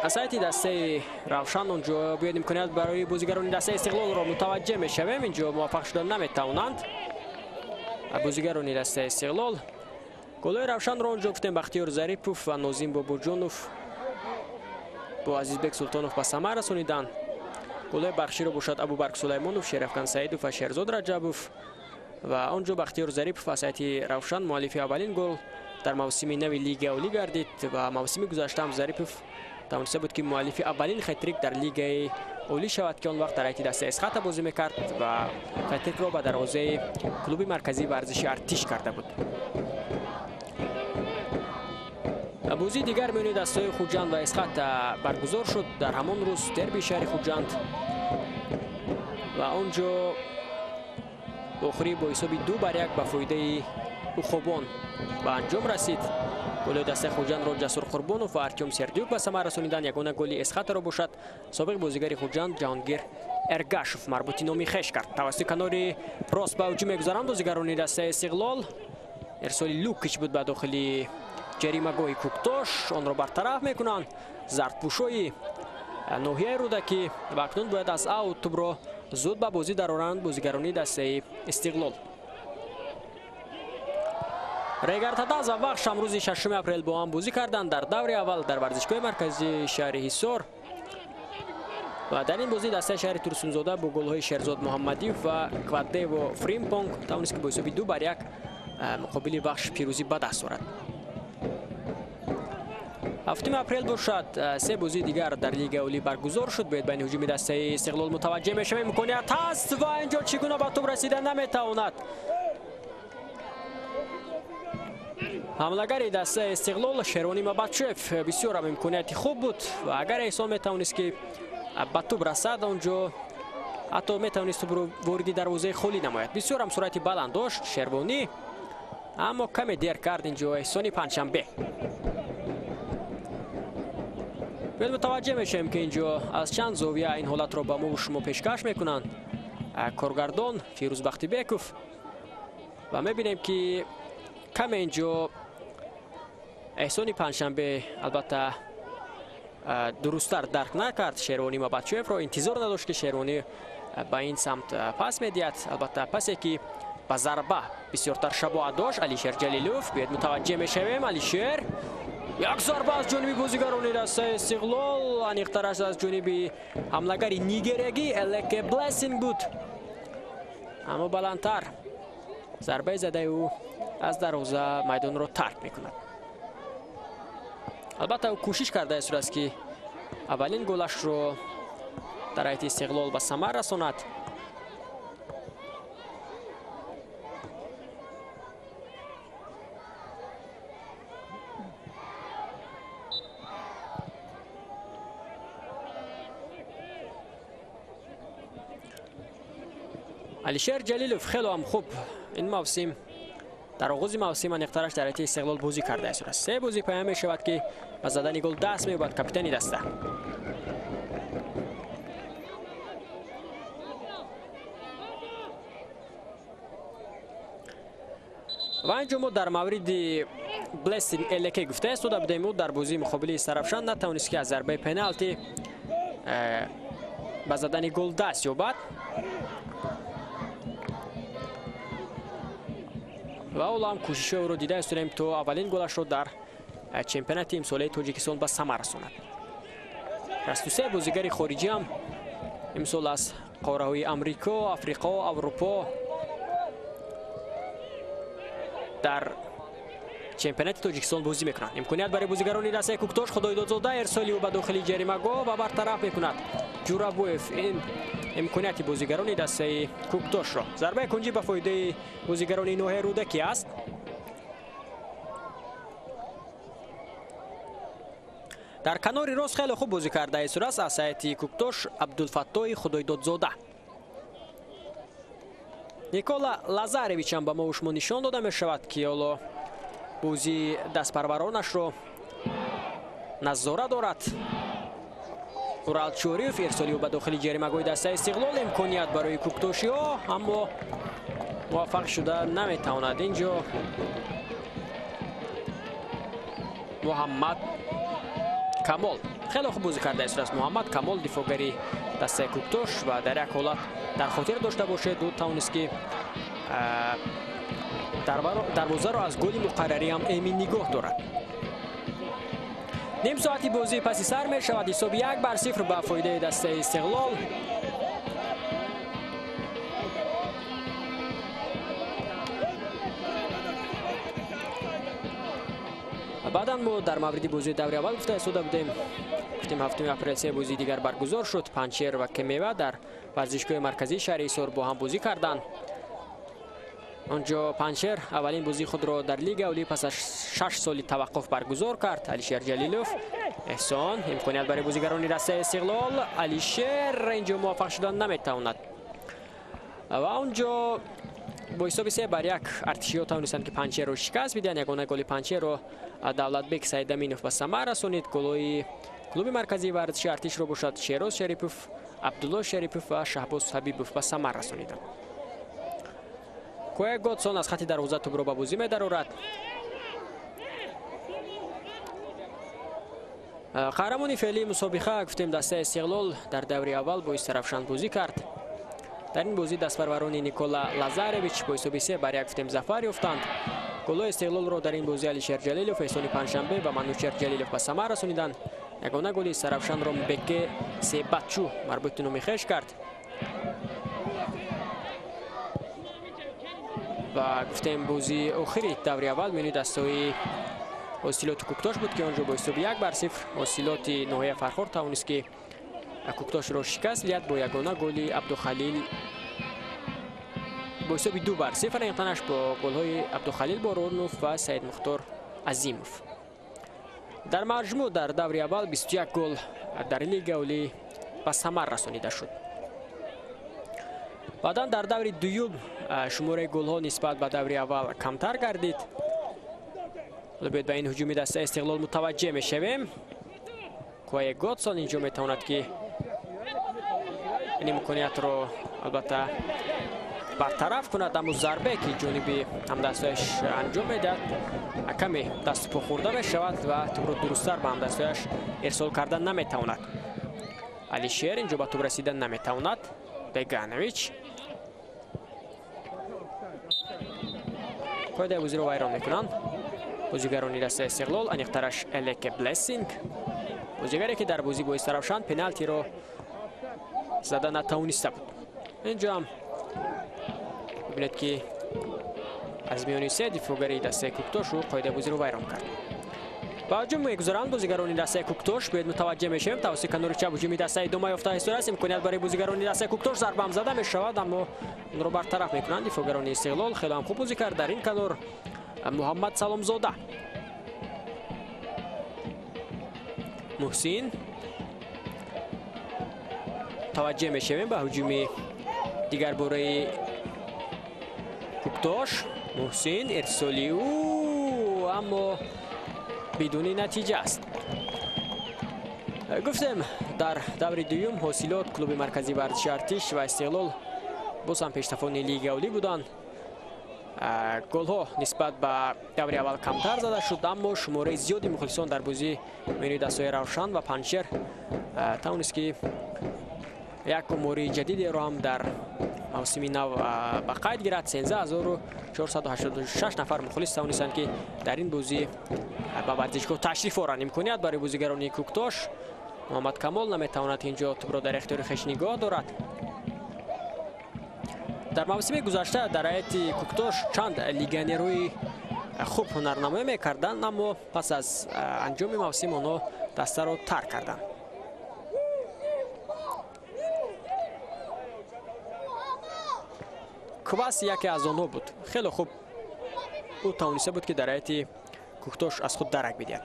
Speaker 2: аз ҳайати дастаи Равшан онҷо биёд имконият барои бозигарони дастаи Истиқлолро мутаваҷҷеҳ мешавем. Инҷо муваффақ шуда наметавонанд бозигарони дастаи Истиқлол. Голҳои Равшанро онҷо гуфтем Бахтиёр Зарипов ва Нозим Бобоҷонов бо Азизбек Султонов ба самар расониданд. Голҳои Бархчиро бошад Абубарк Сулаймонов, Шерафкан Саидов ва Шерзод Раҷабов. Ва онҷо Бахтиёр Зарипов аз ҳайати Равшан муаллифи аввалин гол дар мавсими нави Лигаи Олӣ гардид ва мавсими гузашта ҳам Зарипов тавониста буд ки муаллифи аввалин хетрик дар Лигаи Олӣ шавад, ки он вақт дар ҳайати дастаи Эсхата бозӣ мекард ва хетрикро ба дарвозаи клуби марказии варзиши Артиш карда буд. Бозии дигар миёни дастаҳои Хуҷанд ва Эсхата баргузор шуд дар ҳамон рӯз дерби шаҳри Хуҷанд ва он ҷо охирӣ бо ҳисоби 2-1 ба фоидаи Уқобон ба анҷом расид. Голҳои дастаи Хуҷандро Ҷасур Қурбонов ва Артём Сердюк ба самар расониданд. Ягона голи Эсхатаро бошад собиқ бозигари Хуҷанд Ҷаҳонгир Эргашов марбути номи хеш кард. Тавассути канори рост ба ҳуҷум мегузаранд бозигарони дастаи Истиқлол. Ирсоли Лукич буд ба дохили ҷаримагоҳи Кӯктош, онро бартараф мекунанд зардпӯшои ноҳияи Рӯдакӣ ва акнун бояд аз аут тӯбро зуд ба бозӣ дароранд бозигарони дастаи Истиқлол. Регар-ТадАЗ ва Вахш ҳам рӯзи 6 апрел бо ҳам бозӣ карданд дар даври аввал дар варзишгоҳи марказии шаҳри Ҳисор ва дар ин бозӣ дастаи шаҳри Турсунзода бо голҳои Шерзод Муҳаммадиев ва Квадево Фримпонг тавонист ки бо ҳисоби 2-1 муқобили Вахш пирӯзӣ ба даст орад. 7 апрел бошад се бозии дигар дар Лигаи Олӣ баргузор шуд. Бояд байни ҳуҷуми дастаи Истиқлол мутаваҷҷеҳ мешавем. Имконият ҳаст ва инҷо чӣ гуна ба тӯб расида наметавонад. Ҳамлагари дастаи Истиқлол Шервонӣ Мабатшоев бисёр ҳам имконияти хуб буд ва агар Эҳсон метавонист ки ба тӯб расад, онҷо ҳатто метавонист тӯбро вориди дарвозаи холӣ намояд. Бисёр ҳам суръати баланд дошт Шервонӣ, аммо каме дер кард инҷо Эҳсони Панҷшанбе. Биёед мутаваҷҷеҳ мешавем ки инҷо аз чанд зовия ин ҳолатро ба мо шумо пешкаш мекунанд коргардон Фирӯз Бахтибеков ва мебинем ки каме инҷо Эҳсони Панҷшанбе албатта дурусттар дарк накард Шервонӣ Мабатшоевро, интизор надошт ки Шервонӣ ба ин самт пас медиҳад. Албатта пасе ки ба зарба бисёртар шабоат дошт Алишер Ҷалилов. Биёед мутаваҷҷеҳ мешавем. Алишер як зарба аз ҷониби бозигарони дастаи Истиқлол, аниқтараш аз ҷониби ҳамлагари нигерягӣ Элеке Блессинг буд, аммо баландтар зарбаи задаи ӯ аз дарвоза майдонро тарк мекунад. Албатта ӯ кӯшиш карда истодааст ки аввалин голашро дар ҳайати Истиқлол ба самар расонад. Алишер Ҷалилов хело ҳам хуб ин мавсим дар оғози мавсим аниқтараш дар ҳайати Истиқлол бозӣ карда истодааст. Се бозӣ паём мешавад ки ба задани гол даст меёбад капитани даста. Ва инҷо мо дар мавриди Блессинг Элеке гуфта истода будем. Ӯ дар бозии муқобили Сарафшан натавонист ки аз зарбаи пеналти ба задани гол даст ёбад ва ҳоло ҳам кӯшишҳои ӯро дида истодаем то аввалин голашро дар чемпионати имсолаи Тоҷикистон ба самар расонад. 63 бозигари хориҷӣ ҳам имсол аз қораҳои Амрико, Африқо, Аврупо Дар чемпионати Тоҷикистон бозӣ мекунанд. Имконият барои бозигарони дастаи Куктош. Худойдодзода ирсоли ӯ ба дохили ҷаримагоҳ ва бартараф мекунад Ҷурабоев ин имконияти бозигарони дастаи Куктошро. Зарбаи кунҷӣ ба фоидаи бозигарони ноҳияи Рӯдакӣ аст. Дар канори рост хеле хуб бозӣ карда истодааст аз ҳайати Куктош Абдулфаттоҳи Худойдодзода. Никола Лазаревич ҳам ба мо шумо нишон дода мешавад, ки ҳоло бозии дастпарваронашро назора дорад. Урал Чориев ирсоли ӯ ба дохили ҷаримагоҳи дастаи Истиқлол. Имконият барои куктошиҳо, аммо муваффақ шуда наметавонад. Инҷо Муҳаммад Камол хеле хуб бозӣ карда истодааст. Муҳаммад Камол дифоъгари дастаи Куктош ва дар як ҳолат дар хотир дошта бошед, ӯ тавонист ки дарвозаро аз голи муқаррарӣ ҳам эмин нигоҳ дорад. Ним соати бозӣ паси сар мешавад. Ҳисоби 1-0 ба фоидаи дастаи Истиқлол. Баъдан мо дар мавриди бозии даври аввал гуфта истода будем. Гуфтем 7 апрел се бозии дигар баргузор шуд. Панҷшер ва Кемева дар варзишгоҳи марказии шаҳри Ҳисор бо ҳам бозӣ карданд. Онҷо Панҷшер аввалин бозии худро дар лига олӣ пас аз 6 соли таваққуф баргузор кард. Алишер Ҷалилов, Эҳсон, имконият барои бозигарони дастаи Истиқлол. Алишер инҷо муваффақ шудан наметавонад. Ва онҷо бо ҳисоби 3-1 артишиҳо тавонистанд ки Панҷшерро шикаст бидиҳанд. Ягона голи Панҷшерро Давлатбек Саидаминов ба самар расонид. Голҳои клуби марказии варзиши артишро бошад Шероз Шарипов, Абдулло Шарипов ва Шаҳбоз Ҳабибов ба самар расониданд. Коя Годсон аз хати дарвоза тӯбро ба бозӣ медарорад. Қаҳрамони феълии мусобиқа гуфтем дастаи Истиқлол дар даври аввал бо Истаравшан бозӣ кард. Дар ин бозӣ дастпарварони Никола Лазаревич бо ҳисоби 3-1 гуфтем зафар ёфтанд. Голҳои Истиқлолро дар ин бозӣ Алишер Ҷалилов, Эҳсони Панҷшанбе ва Манучер Ҷалилов ба самар расониданд. Ягона голи Истаравшанро Беке Себатчу марбути номи хеш кард. Ва гуфтем бозии охири даври аввал миёни дастаҳои Ҳосилоти Куктош буд, ки онҷо бо ҳисоби 1-0 Ҳосилоти ноҳияи Фархор тавонист ки Куктошро шикаст диҳад бо ягона голи Абдухалил бо ҳисоби 2-0, аниқтанаш бо голҳои Абдухалил Боронов ва Саидмухтор Азимов. Дар маҷмӯъ дар даври аввал 21 гол дар лига олӣ ба самар расонида шуд. Баъдан дар даври дуюм шумораи голҳо нисбат ба даври аввал камтар гардид. Биёед ба ин ҳуҷуми дастаи Истиқлол мутаваҷҷеҳ мешавем. Коя Годсон инҷо метавонад ки ин имкониятро албатта бартараф кунад, аммо зарбе ки ҷониби ҳамдастҳояш анҷом медиҳад каме дасту по хӯрда мешавад ва тӯбро дурусттар ба ҳамдастҳояш ирсол кардан наметавонад. Алишер инҷо ба тӯб расидан наметавонад. Беганович қоидаи бозиро вайрон мекунанд бозигарони дастаи Истиқлол, аниқтараш Элеке Блессинг, бозигаре ки дар бозӣ бо Истаравшан пеналтиро зада натавониста буд. Инҷо ҳам бибинед ки аз миёни се дифоъгари дастаи Куктош ӯ қоидаи бозиро вайрон кард. Ба ҳуҷум мегузаранд бозигарони дастаи Куктош. Биёед мутаваҷҷеҳ мешавем. Тавассути канори чап ҳуҷуми даста идома ёфта истодааст. Имконият барои бозигарони дастаи Куктош, зарба ҳам зада мешавад, аммо онро бартараф мекунанд дифоъгарони Истиқлол. Хеле ҳам хуб бозӣ кард дар ин канор Муҳаммад Саломзода. Муҳсин, таваҷҷеҳ мешавем ба ҳуҷуми дигар бораи Куктош. Муҳсин ирсоли ӯ, аммо бидуни натиҷа аст. Гуфтем дар даври дуюм Ҳосилот, клуби марказии варзиши артиш ва Истиқлол боз ҳам пештафони лиги олӣ буданд. Голҳо нисбат ба даври аввал камтар зада шуд, аммо шумораи зиёди мухлисон дар бозӣ миёни дастҳои Равшан ва Панҷшер тавонист ки як умури ҷадидеро ҳам дар мавсими нав ба қайд гирад. 13486 нафар мухлис тавонистанд ки дар ин бозӣ ба варзишгоҳ ташриф оранд. Имконият барои бозигарони Куктош. Муҳаммад Камол наметавонад инҷо тӯбро дар ихтиёри хеш нигоҳ дорад. Дар мавсими гузашта дар ҳайати Куктош чанд легионерҳои хуб ҳунарнамоӣ мекарданд, аммо пас аз анҷоми мавсим онҳо дастаро тарк карданд. Квас яке аз онҳо буд. Хеле хуб ӯ тавониста буд, ки дар ҳайати Кӯктош аз худ дарак бидиҳад.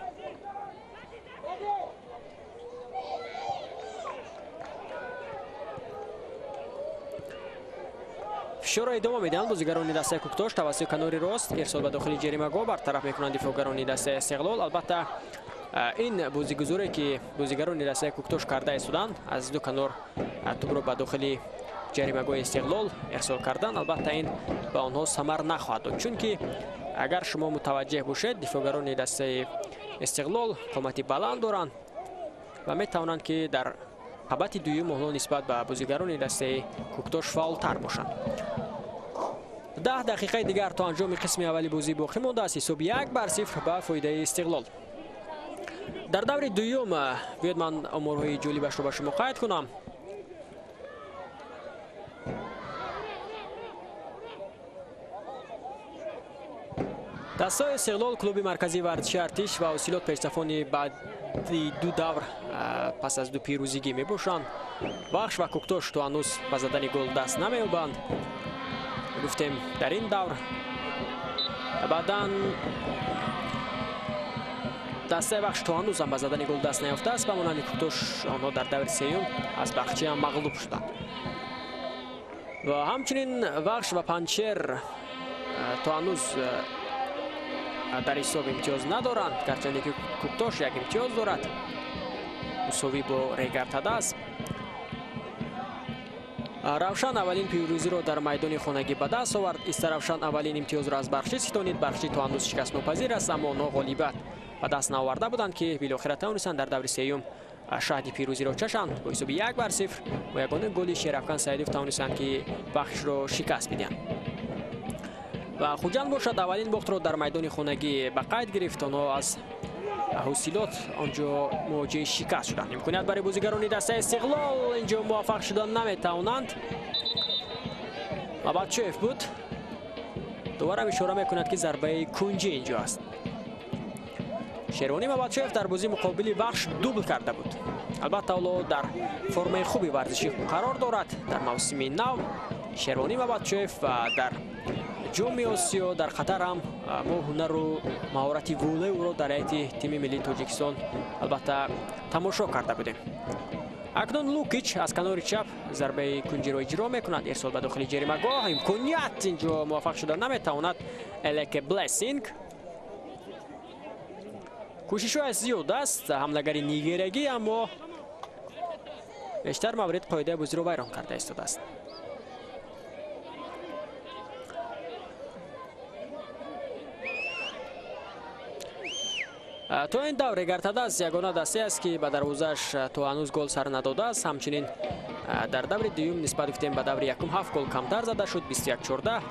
Speaker 2: Фишорро идома медиҳанд бозигарони дастаи Кӯктош тавассути канори рост. Ирсол ба дохили ҷаримагоҳ бартараф мекунанд дифоъгарони дастаи Истиқлол. Албатта, ин бозигузоре, ки бозигарони дастаи Кӯктош карда истоданд, аз ду канор тӯбро ба дохили ҷаримагоҳи Истиқлол ирсол кардан, албатта ин ба онҳо самар нахоҳад дод, чунки агар шумо мутаваҷҷеҳ бошед, дифоъгарони дастаи Истиқлол қомати баланд доранд ва метавонанд, ки дар қабати дуюм онҳо нисбат ба бозигарони дастаи Кӯктош фаъолтар бошанд. 10 дақиқаи дигар то анҷоми қисми аввали бозӣ боқӣ мондааст. Ҳисоб 1-0 ба фоидаи Истиқлол. Дар даври дуюм биёед ман оморҳои ҷолибашро ба шумо қайд кунам. Дастаи Истиқлол, клуби марказии варзиши Артиш ва Ҳосилот пешсафони баъди ду давр пас аз ду пирӯзигӣ мебошанд. Вахш ва Кӯктош то ҳанӯз ба задани гол даст намеёбанд. Гуфтем, дар ин давр баъдан дастаи Вахш то ҳанӯз ҳам ба задани гол даст наёфтааст. Ба монанди Кӯктош онҳо дар даври сеюм аз Бахчӣ ҳам мағлуб шуданд. Ва ҳамчунин Вахш ва Панҷшер то ҳанӯз дар ҳисоб имтиёз надоранд, гарчанде ки Кӯктош як имтиёз дорад, мусовӣ бо Регар-ТадАЗ. Равшан аввалин пирӯзиро дар майдони хонагӣ ба даст овард. Истаравшан аввалин имтиёзро аз Бархчӣ ситонид. Бархчӣ то ҳанӯз шикастнопазир аст, аммо онҳо ғолибият ба даст наоварда буданд, ки билохира тавонистанд дар даври сеюм шаҳди пирӯзиро чашанд. Бо ҳисоби 1-0 бо ягона голи Шерафкан Саидов тавонистанд, ки Вахшро шикаст бидиҳанд. Ва Хуҷанд бошад аввалин бохтро дар майдони хонагӣ ба қайд гирифт. Онҳо аз Ҳосилот онҷо мувоҷиҳи шикаст шуданд. Имконият барои бозигарони дастаи Истиқлол инҷо муваффақ шуда наметавонанд. Мабадчоев буд. Дубора ишора мекунад, ки зарбаи кунҷӣ инҷо аст. Шервонӣ Мабадчоев дар бозии муқобили Вахш дубл карда буд. Албатта, ҳоло дар формаи хуби варзишӣ қарор дорад дар мавсими нав Шервонӣ Мабадчоев ва дар ҷоми Осиё дар Қатар ҳам мо ҳунару маҳорати волои ӯро дар ҳайати тими миллии Тоҷикистон албатта тамошо карда будем. Акнун Лукич аз канори чап зарбаи кунҷиро иҷро мекунад. Ирсол ба дохили ҷаримагоҳ, имконият инҷо муваффақ шуда наметавонад Элеке Блессинг. Кӯшишҳояш зиёд аст ҳамлагари нигерагӣ, аммо бештар маврид қоидаи бозиро вайрон карда истодааст. То ин давр Регар-ТадАЗ ягона дастае аст, ки ба дарвозааш то ҳанӯз гол сар надодааст. Ҳамчунин дар даври дуюм нисбат гуфтем ба даври якум 7 гол камтар зада шуд, 21-14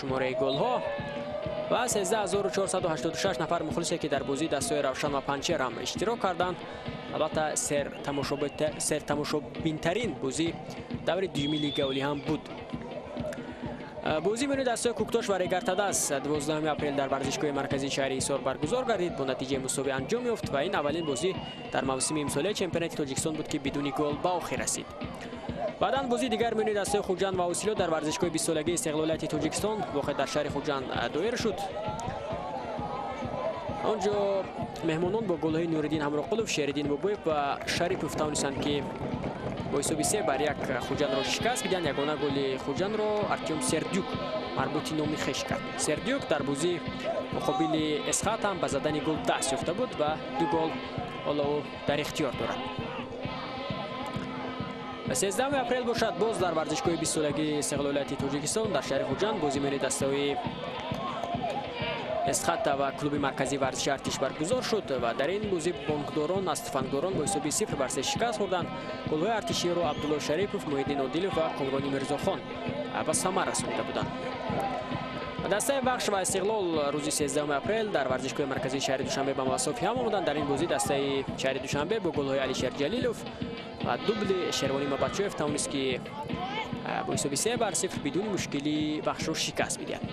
Speaker 2: шумораи голҳо ва 13486 нафар мухлисе, ки дар бозии дастаҳои Равшан ва Панҷшер ҳам иштирок карданд. Албатта, сертамошобинтарин бозии даври дуюми Лигаи Олӣ ҳам буд. Бозии миёни дастаҳои Кӯктош ва Регар-ТадАЗ 12 апрел дар варзишгоҳи марказии шаҳри Ҳисор баргузор гардид. Бо натиҷаи мусовӣ анҷом ёфт ва ин аввалин бозӣ дар мавсими имсолаи чемпионати Тоҷикистон буд, ки бидуни гол ба охир расид. Баъдан бозии дигар миёни дастаҳои Хуҷанд ва Ҳосилот дар варзишгоҳи 20-солагии истиқлолияти Тоҷикистон воқеъ дар шаҳри Хуҷанд доир шуд. Он ҷо меҳмонон бо голҳои Нуриддин Ҳамроқулов, Шериддин Бобоев ва Шарипов тавонистанд, ки бо ҳисоби 3-1 Хуҷандро шикаст бидиҳанд. Ягона голи Хуҷандро Артём Сердюк марбути номи хеш кард. Сердюк дар бозии муқобили Эсхат ҳам ба задани гол даст ёфта буд ва ду гол ҳоло ӯ дар ихтиёр дорад. 13 апрел бошад боз дар варзишгоҳи 20-солагии истиқлолияти Тоҷикистон дар шаҳри Хуҷанд бозии миёни дастаҳои Эсхата ва клуби марказии варзиши Артиш баргузор шуд ва дар ин бозӣ бонкдорон аз туфангдорон бо ҳисоби 0-3 шикаст хӯрданд. Голҳои артиширо Абдулло Шарипов, Муҳиддин Одилов ва Комрони Мирзохон ба самар расонида буданд. Дастаи Вахш ва Истиқлол рӯзи 13 апрел дар варзишгоҳи марказии шаҳри Душанбе ба мавасофи ҳам омаданд. Дар ин бозӣ дастаи шаҳри Душанбе бо голҳои Алишер Ҷалилов ва дубли Шервонӣ Мабадчоев тавонист, ки бо ҳисоби 3-0 бидуни мушкилӣ Вахшро шикаст бидиҳад.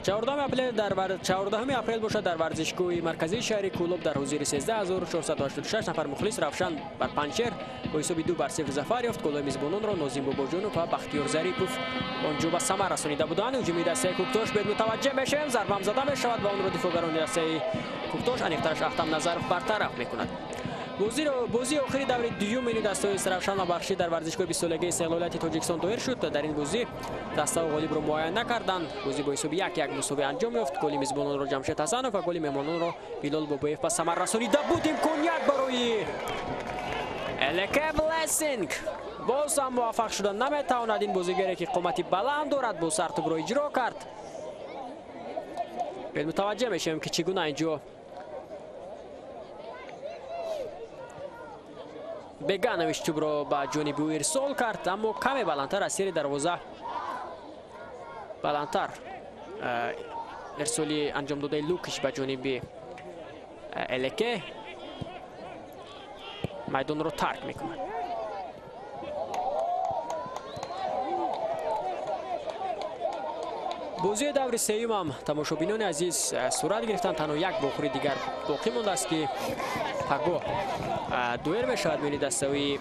Speaker 2: 14 апрел бошад дар варзишгоҳи марказии шаҳри Кӯлоб дар ҳузури 13486 нафар мухлис Равшан бар Панҷшер бо ҳисоби 2-0 зафар ёфт. Голҳои мизбононро Нозим Бобоҷонов ва Бахтиёр Зарипов онҷо ба самар расонида буданд. Ҳуҷуми дастаи Кӯктош бед мутаваҷҷеҳ мешавем, зарбам зада мешавад ва онро дифоъгарони дастаи Кӯктош, аниқтараш Ахтам Назаров бартараф мекунад. Бозии охири даври дуюм миёни дастаҳои Истаравшан ва Бахшӣ дар варзишгоҳи 20-солагии истиқлолияти Тоҷикистон доир шуд. Дар ин бозӣ дастаҳо ғолибро муайян накарданд. Бозӣ бо ҳисоби 1-1 мусовӣ анҷом ёфт. Голи мизбононро Ҷамшед Ҳасанов ва голи меҳмононро Билол Бобоев ба самар расонида буд. Имконият барои Элеке Блессинг боз ҳам муваффақ шуда наметавонад. Ин бозигаре ки қомати баланд дорад, бо сар тӯбро иҷро кард. Мутаваҷҷеҳ мешавем, ки чӣ гуна инҷо Беганович тӯбро ба ҷониби ӯ ирсол кард, аммо каме баландтар аз сери дарвоза баландтар ирсоли анҷом додаи Лукиш ба ҷониби Элеке майдонро тарк мекунад. Бозии даври сеюмам тамошобинони азиз сурат гирифтанд. Танҳо як бохӯри дигар боқӣ мондааст, ки пагоҳ дуэл мешавад миёни дастаҳои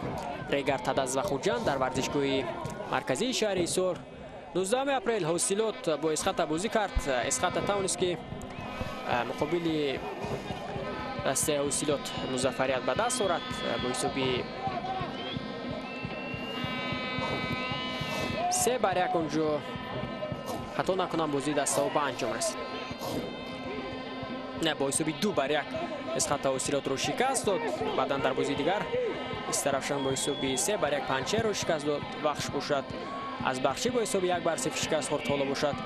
Speaker 2: Регар Тадаз ва Хуҷанд дар варзишгоҳи марказии шаҳри Ҳисор. 19 апрел Ҳосилот бо Эсхата бозӣ кард. Эсхата тавонист, ки муқобили дастаи Ҳосилот музаффарият ба даст орад бо ҳисоби 3-1. Онҷо хато накунам бозии дастаҳо ба анҷом расид. Не, бо ҳисоби 2-1 Эсхата Ҳосилотро шикаст дод. Баъдан дар бозии дигар Истаравшан бо ҳисоби 3-1 Панҷшерро шикаст дод. Вахш бошад аз Бахшӣ бо ҳисоби 1-0 шикаст хӯрд. Ҳоло бошад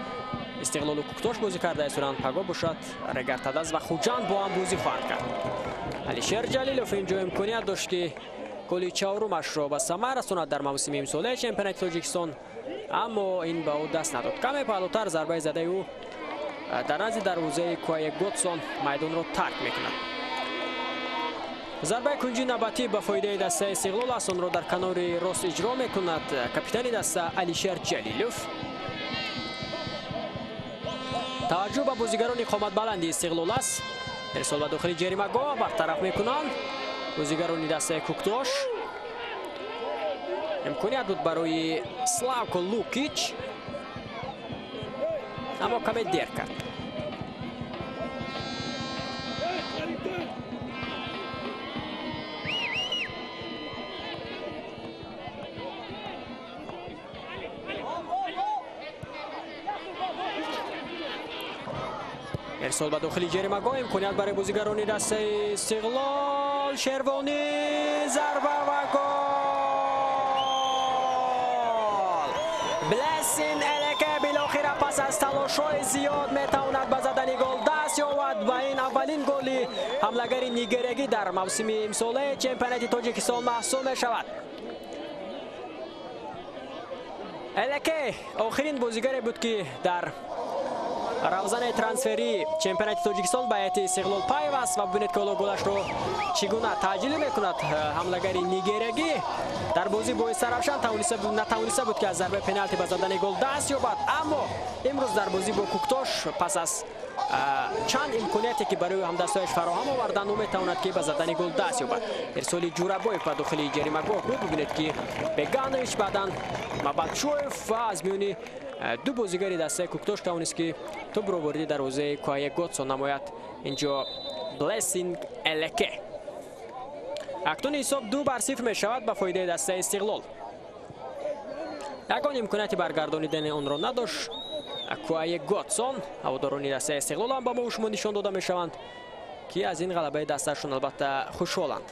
Speaker 2: Истиқлолу Кӯктош бозӣ карда истоданд. Пагоҳ бошад Регар Тадаз ва Хуҷанд бо ҳам бозӣ хоҳанд кард. Алишер Ҷалилов инҷо имконият дошт, ки голи чаҳорумашро ба самар расонад дар мавсими имсолаи чемпионати Тоҷикистон, аммо ин ба ӯ даст надод. Каме паҳлӯтар зарбаи задаи ӯ дар назди дарвозаи Куае Готсон майдонро тарк мекунад. Зарбаи кунҷи навбатӣ ба фоидаи дастаи Истиқлол аст. Онро дар канори рост иҷро мекунад капитани даста Алишер Ҷалилов. Таваҷҷӯҳ ба бозигарони қоматбаланди Истиқлол аст. Ирсол ба дохили ҷаримагоҳ бартараф мекунанд бозигарони дастаи Кӯктош. Имконият буд барои Славко Лукич, аммо каме дер кард. Ирсол ба дохили ҷаримагоҳ, имконият барои бозигарони дастаи Истиқлол. Шервонӣ, зарба ва гол! Блессинг Элеке билохира пас аз талошҳои зиёд метавонад ба задани гол даст ёбад ва ин аввалин голи ҳамлагари нигерягӣ дар мавсими имсолаи чемпионати Тоҷикистон маҳсуб мешавад. Элеке охирин бозигаре буд, ки дар равзанаи трансферии чемпионати Тоҷикистон ба ҳайати Истиқлол пайваст ва бибинед, ки ҳоло голашро чӣ гуна таъҷил мекунад ҳамлагари нигерягӣ. Дар бозӣ бо Истаравшан натавониста буд, ки аз зарбаи пеналти ба задани гол даст ёбад, аммо имрӯз дар бозӣ бо Кӯктош пас аз чанд имконияте, ки барои ҳамдастҳояш фароҳам оварданд, ӯ метавонад, ки ба задани гол даст ёбад. Ирсоли Ҷурабоев ба дохили ҷаримагоҳ буд. Бибинед, ки Беганович, баъдан Мабадшоев ва аз миёни ду бозигари дастаи Кӯктош тавонист, ки тӯбро вориди дарвозаи Куае Готсон намояд. Инҷо Блессинг Элеке. Акнун ҳисоб 2-0 мешавад ба фоидаи дастаи Истиқлол. Ягон имконияти баргардонидани онро надошт Куае Готсон. Ҳаводорони дастаи Истиқлол ҳам ба мо шумо нишон дода мешаванд, ки аз ин ғалабаи дастаашон албатта хушҳоланд.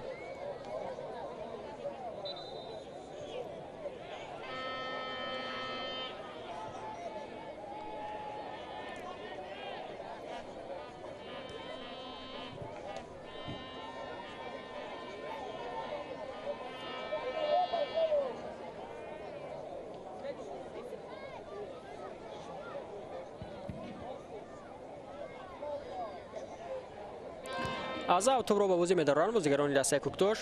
Speaker 2: Аз ав тӯбро ба бозӣ медоранд бозигарони дастаи Кӯктош.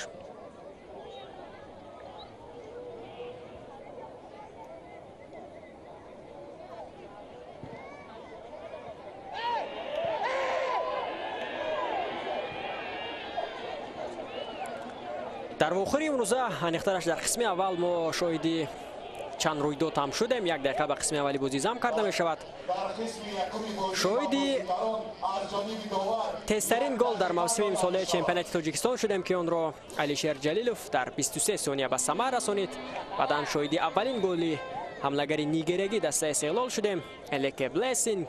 Speaker 2: Дар вохӯри имрӯза, аниқтараш дар қисми аввал, мо шоҳиди чанд рӯйдод ҳам шудем. Як дақиқа ба қисми аввали бозӣ зам карда мешавад. Шоҳиди тезтарин гол дар мавсими имсолаи чемпионати Тоҷикистон шудем, ки онро Алишер Ҷалилов дар 23 сония ба самар расонид. Баъдан шоҳиди аввалин голи ҳамлагари нигерягӣ дастаи Истиқлол шудем, Элеке Блессинг.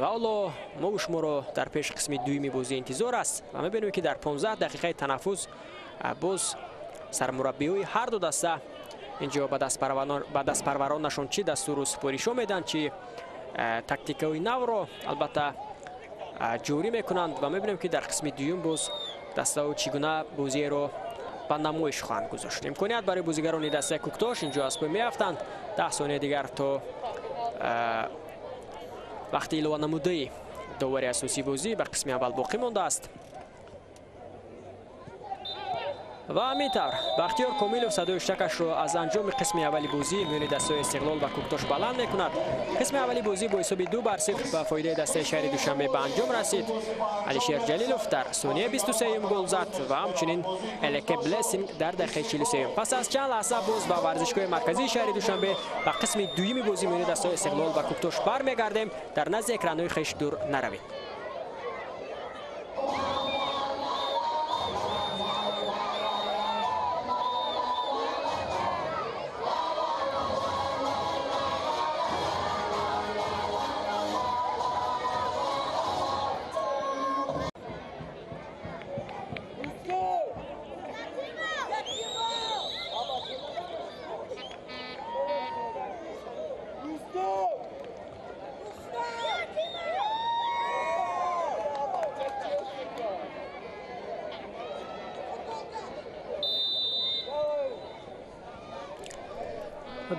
Speaker 2: Ва ҳоло мо шуморо дар пеш қисми дуюми бозӣ интизор аст ва мебинем, ки дар 15 дақиқаи танаффус боз сармураббиҳои ҳар ду даста инҷо ба дастпарваронашон чӣ дастуру супоришҳо медиҳанд, чӣ тактикаҳои навро албатта ҷорӣ мекунанд ва мебинем, ки дар қисми дуюм боз дастаҳо чӣ гуна бозиеро ба намоиш хоҳанд гузошт. Имконият барои бозигарони дастаи Куктош инҷо аз пой меафтанд. 10 сония дигар то вақти илованамудаи довари асосии бозӣ ба қисми аввал боқӣ мондааст. Ва ҳамин тавр Бахтиёр Комилов садои штакашро аз анҷоми қисми аввали бозӣ миёни дастаҳои Истиқлол ва Куктош баланд мекунад. Қисми аввали бозӣ бо ҳисоби 2-0 ба фоидаи дастаи шаҳри Душанбе ба анҷом расид. Алишер Ҷалилов дар сонияи 23 гол зад ва ҳамчунин Элеке Блессинг дар дақиқаи 43. Пас аз чанд лаҳза боз ба варзишгоҳи марказии шаҳри Душанбе ба қисми дуюми бозӣ миёни дастаҳои Истиқлол ва Куктош бармегардем. Дар назди экранҳои хеш дур наравед.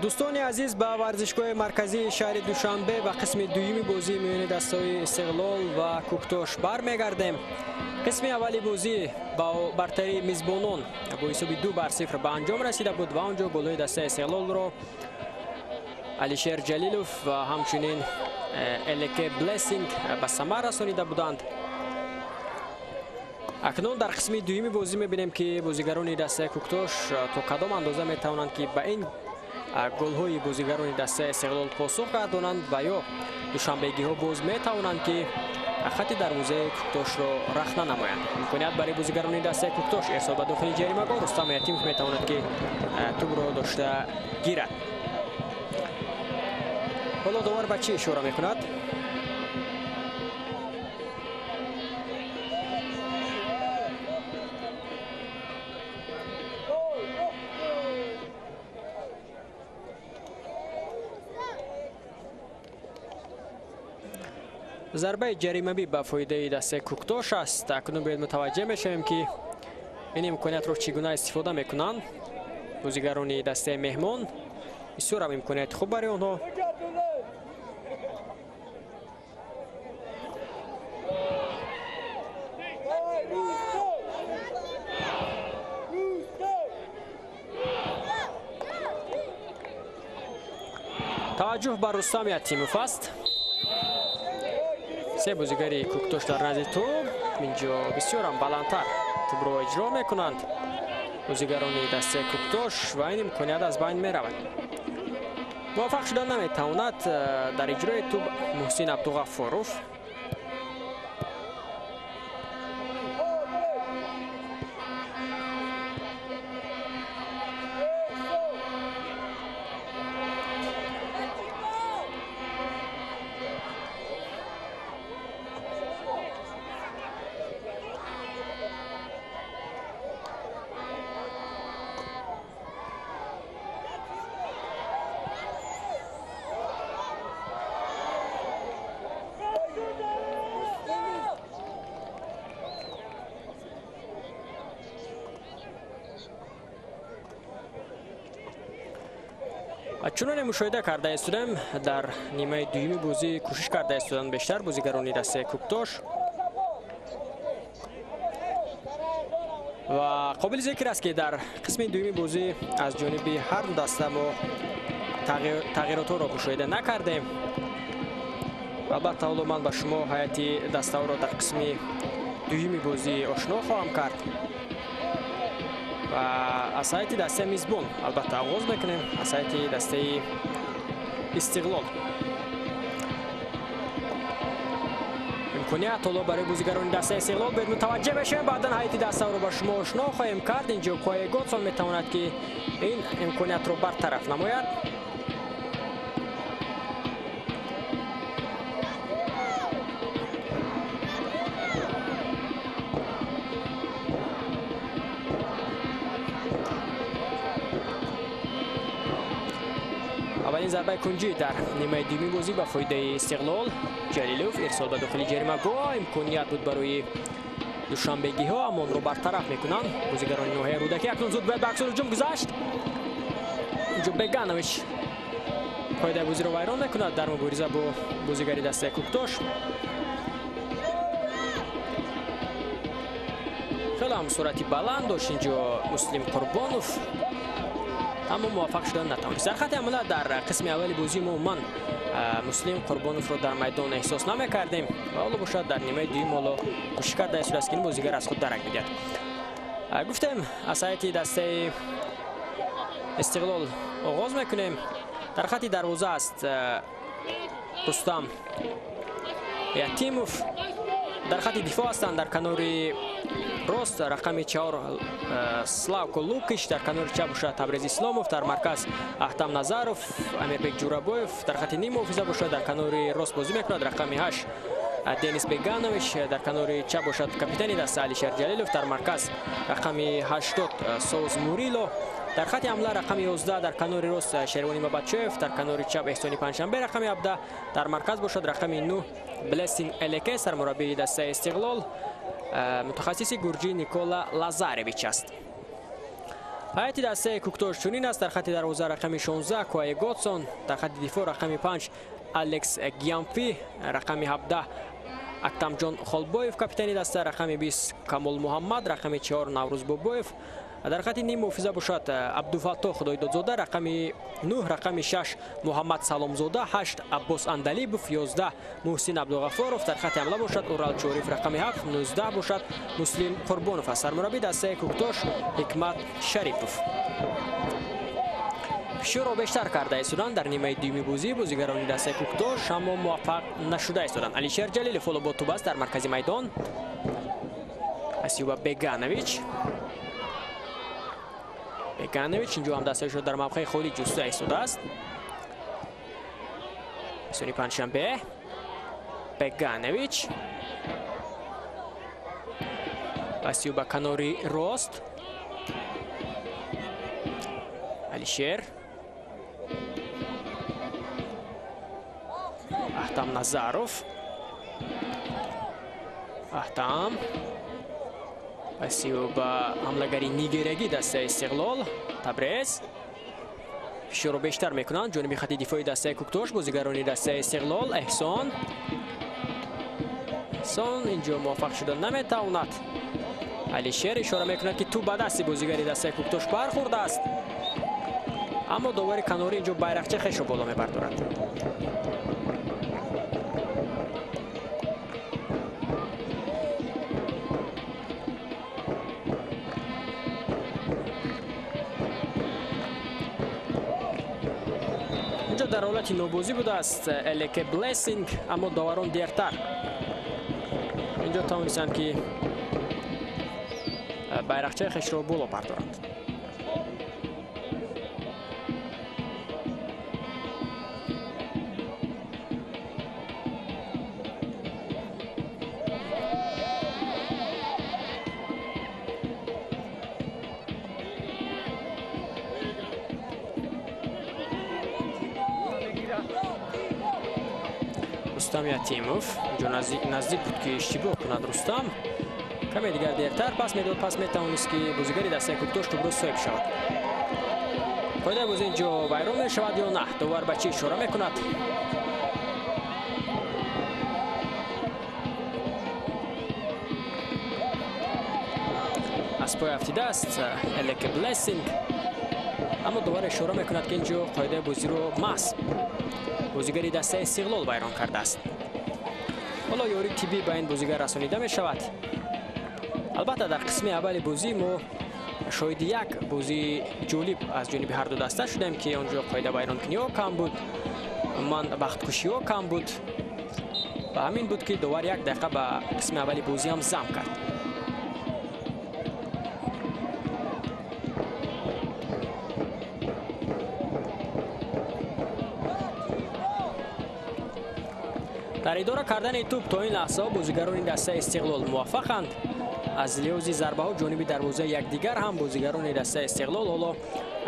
Speaker 2: Дӯстони азиз, ба варзишгоҳи марказии шаҳри Душанбе ба қисми дуюми бозӣ миёни дастаҳои Истиқлол ва Куктош бармегардем. Қисми аввали бозӣ ба бартарии мизбонон бо ҳисоби 2-0 ба анҷом расида буд ва он ҷо голҳои дастаи Истиқлолро Алишер Ҷалилов ва ҳамчунин Элеке Блессинг ба самар расонида буданд. Акнун дар қисми дуюми бозӣ мебинем, ки бозигарони дастаи Куктош то кадом андоза метавонанд, ки ба ин голҳои бозигарони дастаи Истиқлол посух гардонанд ва ё душанбегиҳо боз метавонанд, ки хати дарвозаи Куктошро рахна намоянд. Имконият барои бозигарони дастаи Куктош ирсол ба дохили ҷаримагоҳ. Рустам Ятимов метавонад, ки тӯбро дошта гирад. Ҳоло довар ба чӣ ишора мекунад? Зарбаи ҷаримавӣ ба фоидаи дастаи Куктош аст. Акнун бояд мутаваҷҷеҳ мешавем, ки ин имкониятро чӣ гуна истифода мекунанд бозигарони дастаи меҳмон. Бисёр ҳам имконияти хуб барои онҳо. Таваҷҷӯҳ ба Рустам Ятимов аст. Се бозигари Куктош дар назди тӯб. Инҷо бисёрам баландтар тӯбро иҷро мекунанд бозигарони дастаи Куктош ва ин имконият аз байн меравад. Муваффақ шуда наметавонад дар иҷрои тӯб Муҳсин Абдуғаффоров. Чуноне мушоҳида карда истодем, дар нимаи дуюми бозӣ кӯшиш карда истоданд бештар бозигарони дастаи Куктош ва қобили зикр аст, ки дар қисми дуюми бозӣ аз ҷониби ҳар ду даста мо тағйиротҳоро мушоҳида накардем. Албатта ҳоло ман ба шумо ҳайати дастаҳоро дар қисми дуюми бозӣ ошно хоҳам кард ва аз ҳайати дастаи мизбон албатта оғоз мекунем, аз ҳайати дастаи Истиқлол. Имконият ҳоло барои бозигарони дастаи Истиқлол бед мутаваҷҷеҳ мешавем. Баъдан ҳайати дастаро ба шумо ошно хоҳем кард. Инҷо Куае Годсон метавонад ки ин имкониятро бартараф намояд. Аввалин зарбаи кунҷӣ дар нимаи дуюми бозӣ ба фоидаи Истиқлол. Ҷалилов ирсол ба дохили ҷаримагоҳ. Имконият буд барои душанбегиҳо, аммо онро бартараф мекунанд бозигарони ноҳияи Рӯдакӣ. Акнун зуд бояд ба аксул ҳуҷум гузашт. Инҷо Беганович қоидаи бозиро вайрон мекунад дар мубориза бо бозигари дастаи Кӯктош. Хеле ҳам суръати баланд дошт инҷо Муслим Қурбонов, аммо муваффақ шудан натавонист. Дар хати ҳамла дар қисми аввали бозӣ мо умуман Муслим Қурбоновро дар майдон эҳсос намекардем ва ҳоло бошад дар нимаи дуюм ҳоло кӯшиш карда истодааст ки ин бозигар аз худ дарак бидиҳад. Гуфтем, аз ҳайати дастаи Истиқлол оғоз мекунем. Дар хати дарвоза аст Рустам Ятимов. Дар хати дифоъ ҳастанд дар канори рост рақами 4 Славко Лукич, дар канори чап бошад Табрез Исломов, дар марказ Ахтам Назаров, Амирбек Ҷурабоев, дар хати ним муҳофиза бошад дар канори рост бозӣ мекунад рақами 8 Денис Беганович, дар канори чап бошад капитани даста Алишер Ҷалилов, дар марказ рақами 80 Соз Мурило, дар хати ҳамла рақами 11 дар канори рост Шервони Бабачоев, дар канори чап Эҳсони Панҷшанбе рақами 17, дар марказ бошад рақами 9 Блессин Элеке, сармураббии дастаи Истиқлол, мутахассиси гурҷӣ Никола Лазаревич аст. Ҳайати дастаи Кӯктош чунин аст: дар хати дарвоза рақами 16 Куае Годсон, дар хати дифоъ рақами 5 Алекс Гиамфи, рақами 17 Актамҷон Холбоев капитани даста, рақами 20 Камол Муҳаммад, рақами 4 Наврӯз Бобоев, дар хати ним муҳофиза бошад Абдуфаттоҳ Худойдодзода, рақами 9, рақами 6 Муҳаммад Саломзода, 8 Аббос Андалибов, 11 Муҳсин Абдуғаффоров, дар хати ҳамла бошад Урал Чориф, рақами 7, 19 бошад Муслим Қурбонов аст. Сармураббии дастаи Кӯктош Ҳикмат Шарипов. Фишорро бештар карда истоданд дар нимаи дуюми бозӣ бозигарони дастаи Кӯктош, аммо муваффақ нашуда истоданд. Алишер Ҷалилов ҳоло бо тӯб аст дар маркази майдон. Асиюба Беганович. Беганович инҷо ҳам дастаашро дар мавқеи холӣ ҷуста истодааст. Эҳсони Панҷшанбе. Беганович. Асиюба канори рост. Алишер. Ахтам Назаров. Ахтам. Асиюба ҳамлагари нигерагӣ дастаи Истиқлол. Табрез. Фишорро бештар мекунанд ҷониби хати дифои дастаи Кӯктош бозигарони дастаи Истиқлол. Эҳсон. Эҳсон инҷо муваффақ шуда наметавонад. Алишер ишора мекунад ки тӯб ба дасти бозигари дастаи Кӯктош бархӯрдааст, аммо довари канорӣ инҷо байрақча хешро боло мебардорад. Инҷо дар ҳолати нобозӣ будааст Элеке Блессинг, аммо доварон дертар инҷо тавонистанд ки байрақчаи хешро боло бардоранд. Рустам Ятимов инҷо наздик буд ки иштибоҳ кунад. Рустам каме дигар дертар пас медод, пас метавонист ки бозигари дастаи Кӯктош тӯбро соҳиб шавад. Қоидаи бозӣ инҷо вайрон мешавад ё на? Довар ба чӣ ишора мекунад? Аз пой афтидааст Элеке Блессинг, аммо довар ишора мекунад ки инҷо қоидаи бозиро маҳз бозигари дастаи Истиқлол вайрон кардааст. Ҳоло ёрии тиббӣ ба ин бозигар расонида мешавад. Албатта дар қисми аввали бозӣ мо шоҳиди як бозии ҷолиб аз ҷониби ҳар ду даста шудем, ки он ҷо қоидавайронкуниҳо кам буд, умуман вақткушиҳо кам буд ва ҳамин буд, ки довар як дақиқа ба қисми аввали бозӣ ҳам зам кард. Дар идора кардани тӯб то ин лаҳзаҳо бозигарони дастаи Истиқлол муваффақанд. Аз лиҳози зарбаҳо ҷониби дарвозаи якдигар ҳам бозигарони дастаи Истиқлол ҳоло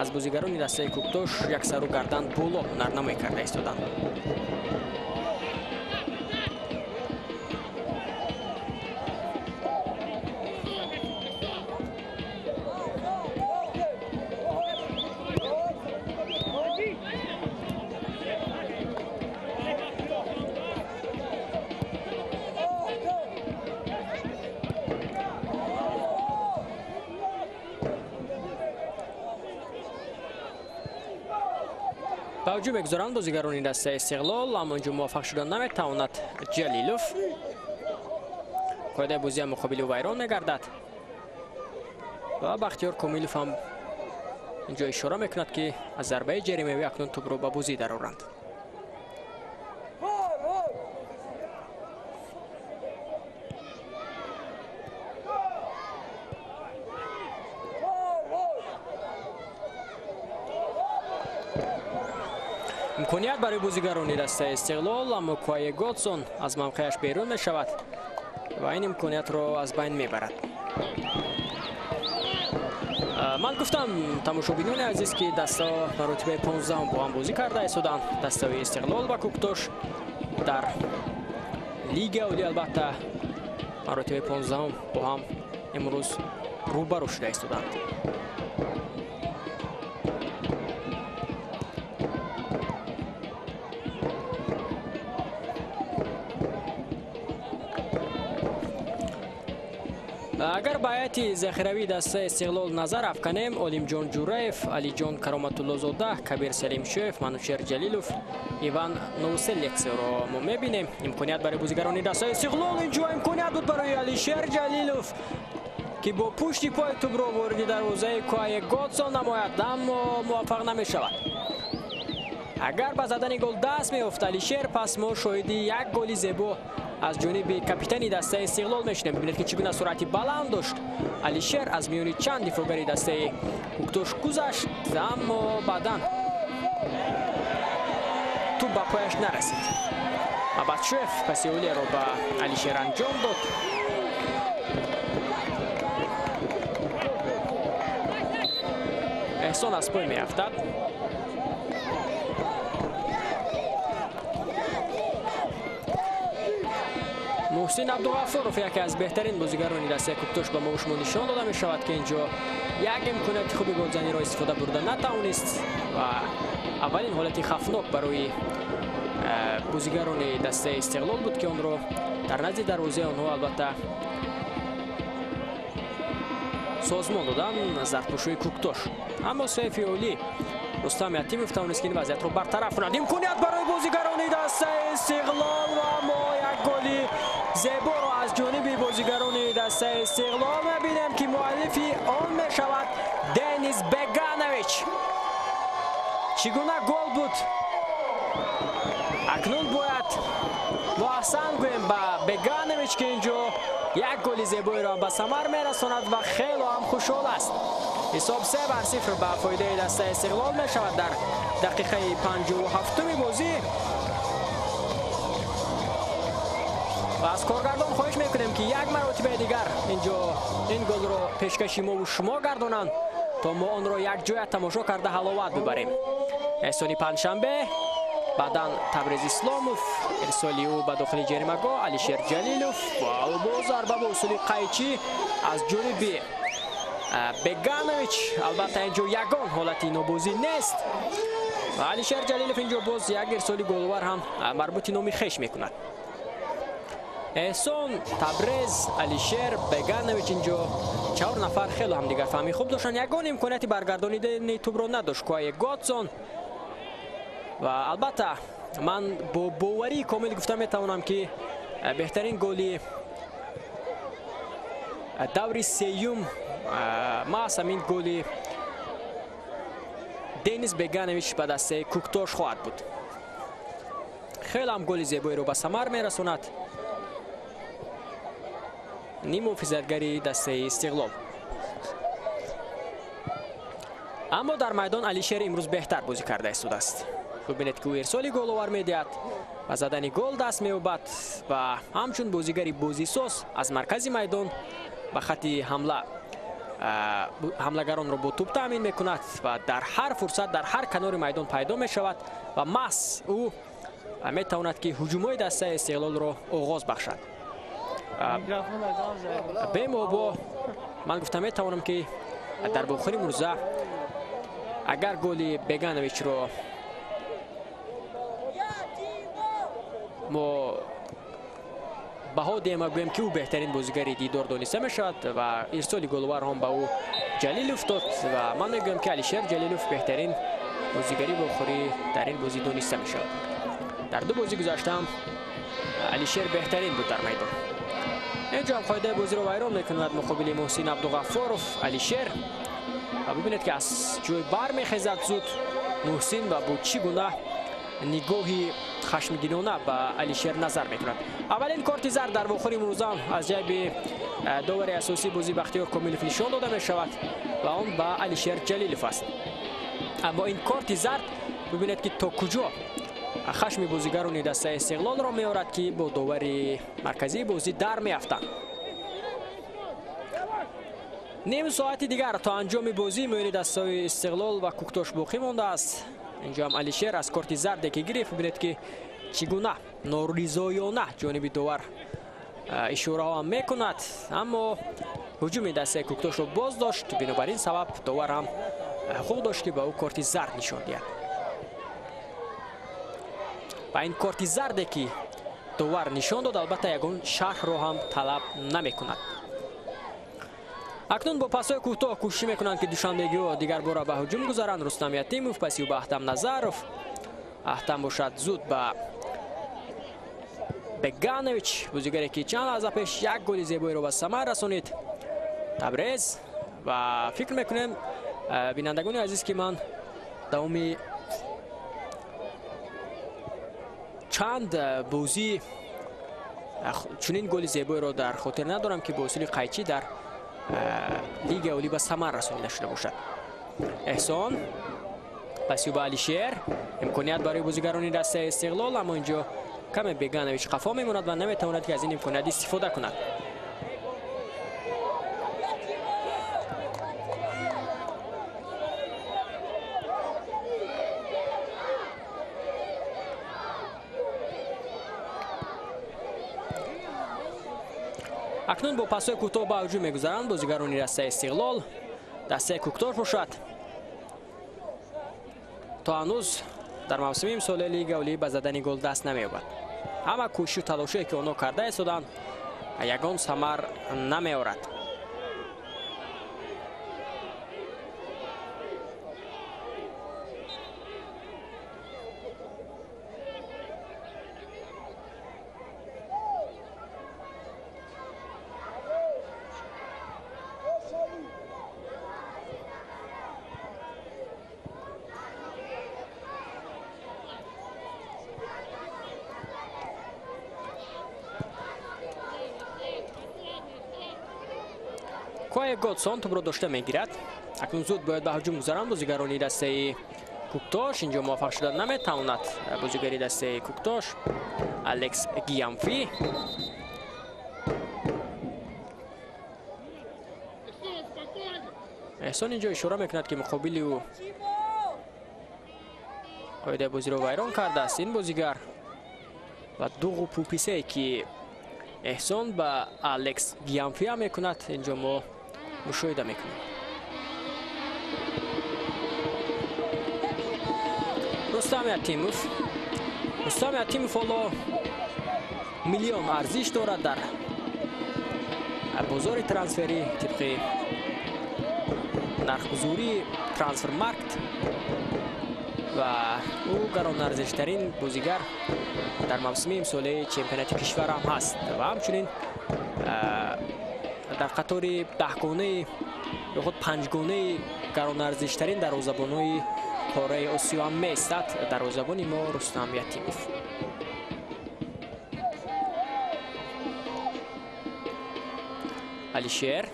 Speaker 2: аз бозигарони дастаи Кӯктош як сару гардан боло ҳунарнамоӣ карда истоданд. Ба ҳуҷум мегузоранд бозигарони дастаи Истиқлол, аммо инҷо муваффақ шуда наметавонад Ҷалилов. Қоидаи бозиам муқобили ӯ вайрон мегардад ва Бахтиёр Комилов ҳам инҷо ишора мекунад, ки аз зарбаи ҷаримавӣ акнун тӯбро ба бозӣ дароранд. Имконият барои бозигарони дастаи Истиқлол, аммо Куае Годсон аз мавқеаш берун мешавад ва ин имкониятро аз байн мебарад. Ман гуфтам, тамошобинони азиз, ки дастаҳо маротибаи 15 бо ҳам бозӣ карда истоданд. Дастаҳои Истиқлол ва Кӯктош дар лига олӣ албатта маротибаи 15 бо ҳам имрӯз рӯбарӯ шуда истоданд. Агар ба ҳайати захиравии дастаи Истиқлол назар афканем, Олимҷон Ҷураев, Алиҷон Кароматуллозода, Кабир Салимшоев, Манучер Ҷалилов, Иван Новоселецро мо мебинем. Имконият барои бозигарони дастаи Истиқлол, инҷо имконият буд барои Алишер Ҷалилов, ки бо пушти пои тӯбро вориди дарвозаи Куае Годсон намояд, аммо муваффақ намешавад. Агар ба задани гол даст меёфт Алишер, пас мо шоҳиди як голи зебо аз ҷониби капитани дастаи Истиқлол мешунем. Бибинед, ки чӣ гуна суръати баланд дошт Алишер, аз миёни чанд дифоъгари дастаи Кӯктош гузашт, аммо баъдан тӯб ба пояш нарасид. Абадшоев паси олиеро ба Алишер анҷом дод. Эҳсон аз пой меафтад. Муҳсин Абдуғафуров, яке аз беҳтарин бозигарони дастаи Кӯктош, ба мо шумо нишон дода мешавад, ки инҷо як имконияти хуби голзаниро истифода бурда натавонист ва аввалин ҳолати хафнок барои бозигарони дастаи Истиқлол буд, ки онро дар назди дарвозаи онҳо албатта созмон доданд зардпӯшои Кӯктош. Аммо сайфи олӣ Рустам Ятимов тавонист, ки ин вазъиятро бартараф кунад. Имконият барои бозигарони дастаи Истиқлол ва мо як голи зеборо аз ҷониби бозигарони дастаи Истиқлол мебинем, ки муаллифи он мешавад Денис Беганович. Чӣ гуна гол буд? Акнун бояд мо аҳсан гӯем ба Беганович, ки инҷо як голи зебоиро ба самар мерасонад ва хело ҳам хушҳол аст. Ҳисоб 3-0 ба фоидаи дастаи Истиқлол мешавад дар дақиқаи 57-уми бозӣ. Ва аз коргардон хоҳиш мекунем, ки як маротибаи дигар инҷо ин голро пешкаши мову шумо гардонанд, то мо онро якҷоя тамошо карда ҳаловат бибарем. Эҳсони Панҷшанбе, баъдан Табрез Исломов, ирсоли ӯ ба дохили ҷаримагоҳ, Алишер Ҷалилов ва боз зарба бо усули қайчӣ аз ҷониби Беганович. Албатта инҷо ягон ҳолати нобозӣ нест. Алишер Ҷалилов инҷо боз як ирсоли голвар ҳам марбути номи хеш мекунад. Эҳсон, Табрез, Алишер, Беганович инҷо чор нафар хело ҳамдигарфаҳмӣ хуб доштанд. Ягон имконияти баргардонидани тӯбро надошт Куае Годсон. Ва албатта ман бо боварии комил гуфта метавонам, ки беҳтарин голи Даври сеюм маҳз ҳамин голи Денис Беганович ба дастаи Куктош хоҳад буд. Хеле ҳам голи зебоеро ба самар мерасонад ниммуҳофизатгари дастаи Истиқлол. Аммо дар майдон Алишер имрӯз беҳтар бозӣ карда истодааст. Бубинед, ки ӯ ирсоли головар медиҳад, ба задани гол даст меёбад ва ҳамчун бозигари бозисоз аз маркази майдон ба хатти ҳамла ҳамлагаронро бо тӯб таъмин мекунад ва дар ҳар фурсат дар ҳар канори майдон пайдо мешавад ва маҳз ӯ метавонад, ки ҳуҷумҳои дастаи Истиқлолро оғоз бахшад. Бемобо ман гуфта метавонам, ки дар бохири мурза агар голи Бегановичро мо баҳо диҳем ва гӯем, ки ӯ беҳтарин бозигари дидор дониста мешавад ва ирсоли головар ҳам ба ӯ Ҷалилов дод ва ман мегӯям, ки Алишер Ҷалилов беҳтарин бозигари бохӯрӣ дар ин бозӣ дониста мешавад. Дар ду бозӣ гузаштаам Алишер беҳтарин буд дар майдон. Инҷо ҳам қоидаи бозиро вайрон мекунад муқобили Муҳсин Абдуғаффоров Алишер ва бибинед, ки аз ҷой бармехезад зуд Муҳсин ва бо чӣ гуна нигоҳи хашмгинона ба Алишер назар мекунад. Аввалин корти зард дар вохӯри имрӯза аз ҷайби довари асосии бозӣ Бахтиёр Комилов нишон дода мешавад ва он ба Алишер Ҷалилов аст. Аммо ин корти зард бибинед, ки то куҷо хашми бозигарони дастаи Истиқлолро меорад, ки бо довари марказии бозӣ дар меафтанд. Ним соати дигар то анҷоми бозӣ миёни дастаҳои Истиқлол ва Куктош боқӣ мондааст. Инҷо ҳам Алишер аз корти зарде ки гирифт, бибинед, ки чӣ гуна норизоёна ҷониби довар ишораҳо ҳам мекунад, аммо ҳуҷуми дастаи Куктошро боз дошт. Бинобар ин сабаб довар ҳам ҳуқуқ дошт, ки ба ӯ корти зард нишон диҳад. Ва ин корти зарде ки довар нишон дод, албатта ягон шарҳро ҳам талаб намекунад. Акнун бо пасҳои кӯтоҳ кӯшиш мекунанд, ки душанбегиҳо дигар бора ба ҳуҷум гузаранд. Рустам Ятимов паси ӯ ба Аҳтам Назаров. Аҳтам бошад зуд ба Беганович, бозигаре ки чанд лаҳза пеш як голи зебоеро ба самар расонид. Табрез ва фикр мекунем, бинандагони азиз, ки ман давоми чанд бозӣ чунин голи зебоеро дар хотир надорам, ки бо усули қайчӣ дар лигаи олӣ ба самар расонида шуда бошад. Эҳсон паси ба Алишер, имконият барои бозигарони дастаи Истиқлол, аммо инҷо каме Беганович қафо мемонад ва наметавонад, ки аз ин имконият истифода кунад. Акнун бо пасҳои кӯтоҳ ба ҳуҷум мегузаранд бозигарони дастаи Истиқлол. Дастаи Куктош бошад то ҳанӯз дар мавсими имсолаи лигаи олӣ ба задани гол даст намеёбад. Ҳама кӯшишу талошое, ки онҳо карда истоданд, ягон самар намеорад. Коев Годсон тӯбро дошта мегирад. Акнун зуд бояд ба ҳуҷум гузаранд бозигарони дастаи Куктош. Инҷо муваффақ шуда наметавонад бозигари дастаи Куктош Алекс Гиямфи. Эҳсон инҷо ишора мекунад, ки муқобили ӯ қоидаи бозиро вайрон кардааст ин бозигар ва дуғу пӯписае, ки Эҳсон ба Алекс Гиямфия мекунад, инҷо мо мушоҳида мекунем. Рустам Ятимов. Рустам Ятимов ҳоло миллион арзиш дорад дар бозори трансферӣ тибқи нархгузории Трансфермаркт ва ӯ гаронарзиштарин бозигар дар мавсими имсолаи чемпионати кишвар ҳам ҳаст ва ҳамчунин Дар қатори даҳгонаи ё худ панҷгонаи гаронарзиштарин дарвозабонҳои қораи Осиё ҳам меистад дарвозабони мо Рустам Ятимов. Алишер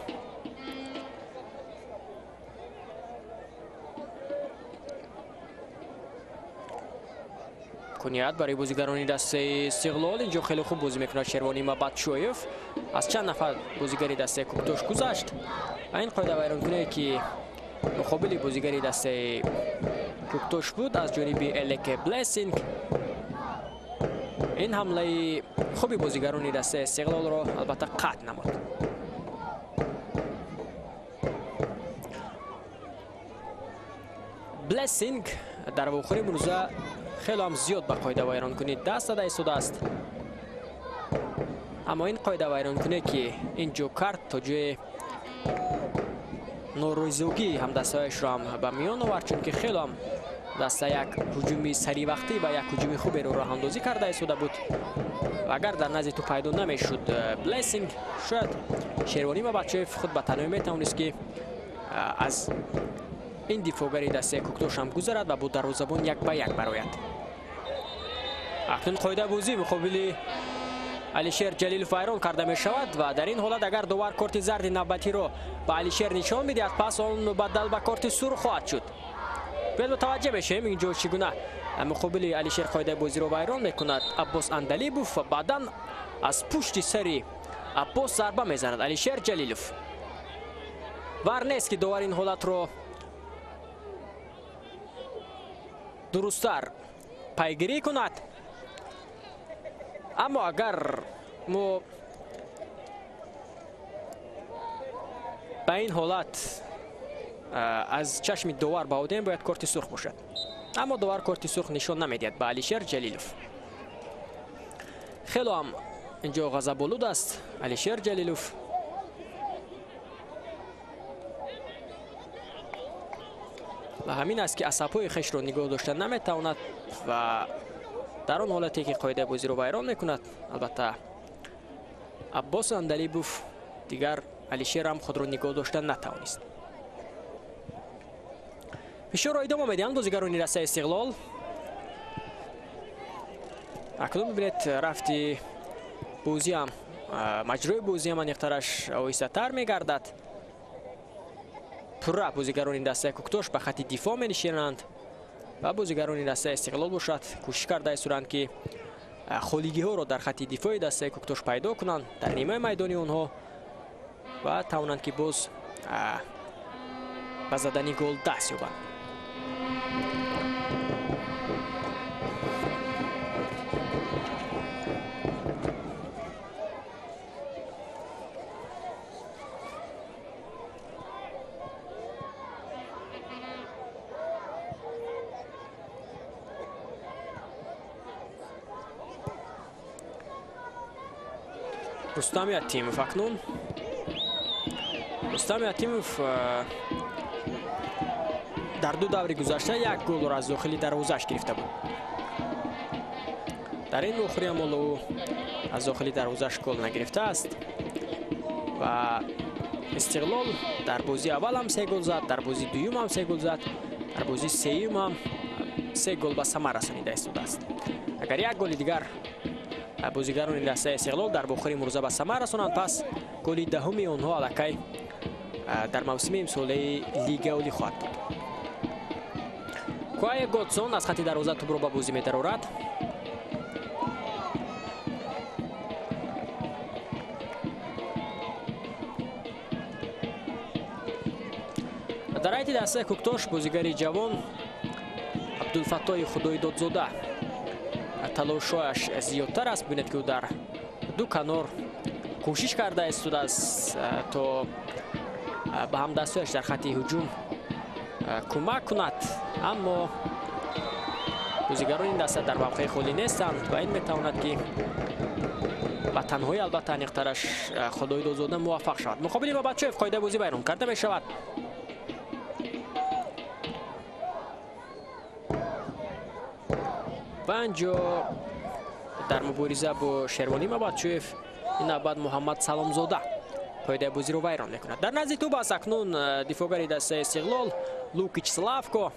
Speaker 2: куният барои бозигарони дастаи Истиқлол. Инҷо хеле хуб бозӣ мекунад Шервони Мабатшоев. Аз чанд нафар бозигари дастаи Куктош гузашт ва ин қоидавайронкуние ки муқобили бозигари дастаи Куктош буд аз ҷониби Элеке Блессинг. Ин ҳамлаи хуби бозигарони дастаи Истиқлолро албатта қатъ намуд. Блессинг дар вохӯри имрӯза хеле ҳам зиёд ба қоидавайронкунӣ даст зада истодааст. Аммо ин қоидавайронкуние ки ин ҷо кард то ҷое норозигии ҳамдастаҳояшро ҳам ба миён овард, чунки хеле ҳам даста як ҳуҷуми саривақтӣ ва як ҳуҷуми хуберо роҳандозӣ карда истода буд. Ва агар дар назди ту пайдо намешуд Блессинг, шояд Шервонӣ Мабатшоев худ ба танҳоӣ метавонист ки аз ин дифоъгари дастаи Куктош ҳам гузарад ва бо дарвозабон як ба як барояд. Акнун қоидабозӣ муқобили Алишер Ҷалилов вайрон карда мешавад ва дар ин ҳолат агар довар корти зарди навбатиро ба Алишер нишон медиҳад, пас он мубаддал ба корти сурх хоҳад шуд. Биёед мутаваҷҷеҳ мешавем инҷо чӣ гуна муқобили Алишер қоидабозиро вайрон мекунад Аббос Андалибов ва баъдан аз пушти сари Аббос зарба мезанад Алишер Ҷалилов. Вар нест ки довар ин ҳолатро дурусттар пайгирӣ кунад. Аммо агар мо ба ин ҳолат аз чашми довар баодем, бояд корти сурх бошад. Аммо довар корти сурх нишон намедиҳад ба Алишер Ҷалилов. Хело ҳам инҷо ғазаболуд аст Алишер Ҷалилов. Ва ҳамин аст ки асабҳои хешро нигоҳ дошта наметавонад ва дар он ҳолате ки қоидаи бозиро вайрон мекунад, албатта Аббос Андалибов дигар Алишер ҳам худро нигоҳ дошта натавонист. Фишорро идома медиҳанд бозигарони дастаи Истиқлол. Акнун бибинед рафти бозиам, маҷрои бозиам аниқтараш оҳистатар мегардад. Пурра бозигарони дастаи Куктош ба хати дифоъ менишинанд ва бозигарони дастаи Истиқлол бошад кӯшиш карда истоданд ки холигиҳоро дар хати дифои дастаи Куктош пайдо кунанд дар нимаи майдони онҳо ва тавонанд ки боз ба задани гол даст ёбанд. Рустам Ятимов акнун. Рустам Ятимов дар ду даври гузашта як голро аз дохили дарвозааш гирифта буд. Дар ин вохӯрӣ ҳам ҳоло ӯ аз дохили дарвозааш гол нагирифтааст ва Истиқлол дар бозии аввал ҳам се гол зад, дар бозии дуюм ҳам се гол зад, дар бозии сеюм ҳам се гол ба самар расонида истодааст. Агар як голи дигар бозигарони дастаи Истиқлол дар вохӯри имрӯза ба самар расонанд, пас голи даҳуми онҳо аллакай дар мавсими имсолаи Лигаи Олӣ хоҳад буд. Куае Годсон аз хати дарвоза тӯбро ба бозӣ медарорад. Дар ҳайати дастаи Куктош бозигари ҷавон Абдулфаттоҳи Худойдодзода талошҳояш зиёдтар аст. Бибинед ки ӯ дар ду канор кӯшиш карда истодааст то ба ҳамдастҳояш дар хати ҳуҷум кӯмак кунад, аммо бозигарони ин даста дар мавқеи холӣ нестанд ва ин метавонад ки ба танҳоӣ албатта аниқтараш Худойдодзода муваффақ шавад. Муқобили Мабатшоев қоидаи бозӣ вайрон карда мешавад. Ва инҷо дар мубориза бо Шервонӣ Мабатшоев ин навбат Муҳаммад Саломзода Қоидаи бозиро вайрон мекунад. Дар назди тӯб аст акнун дифоъгари дастаи Истиқлол Лукич Славко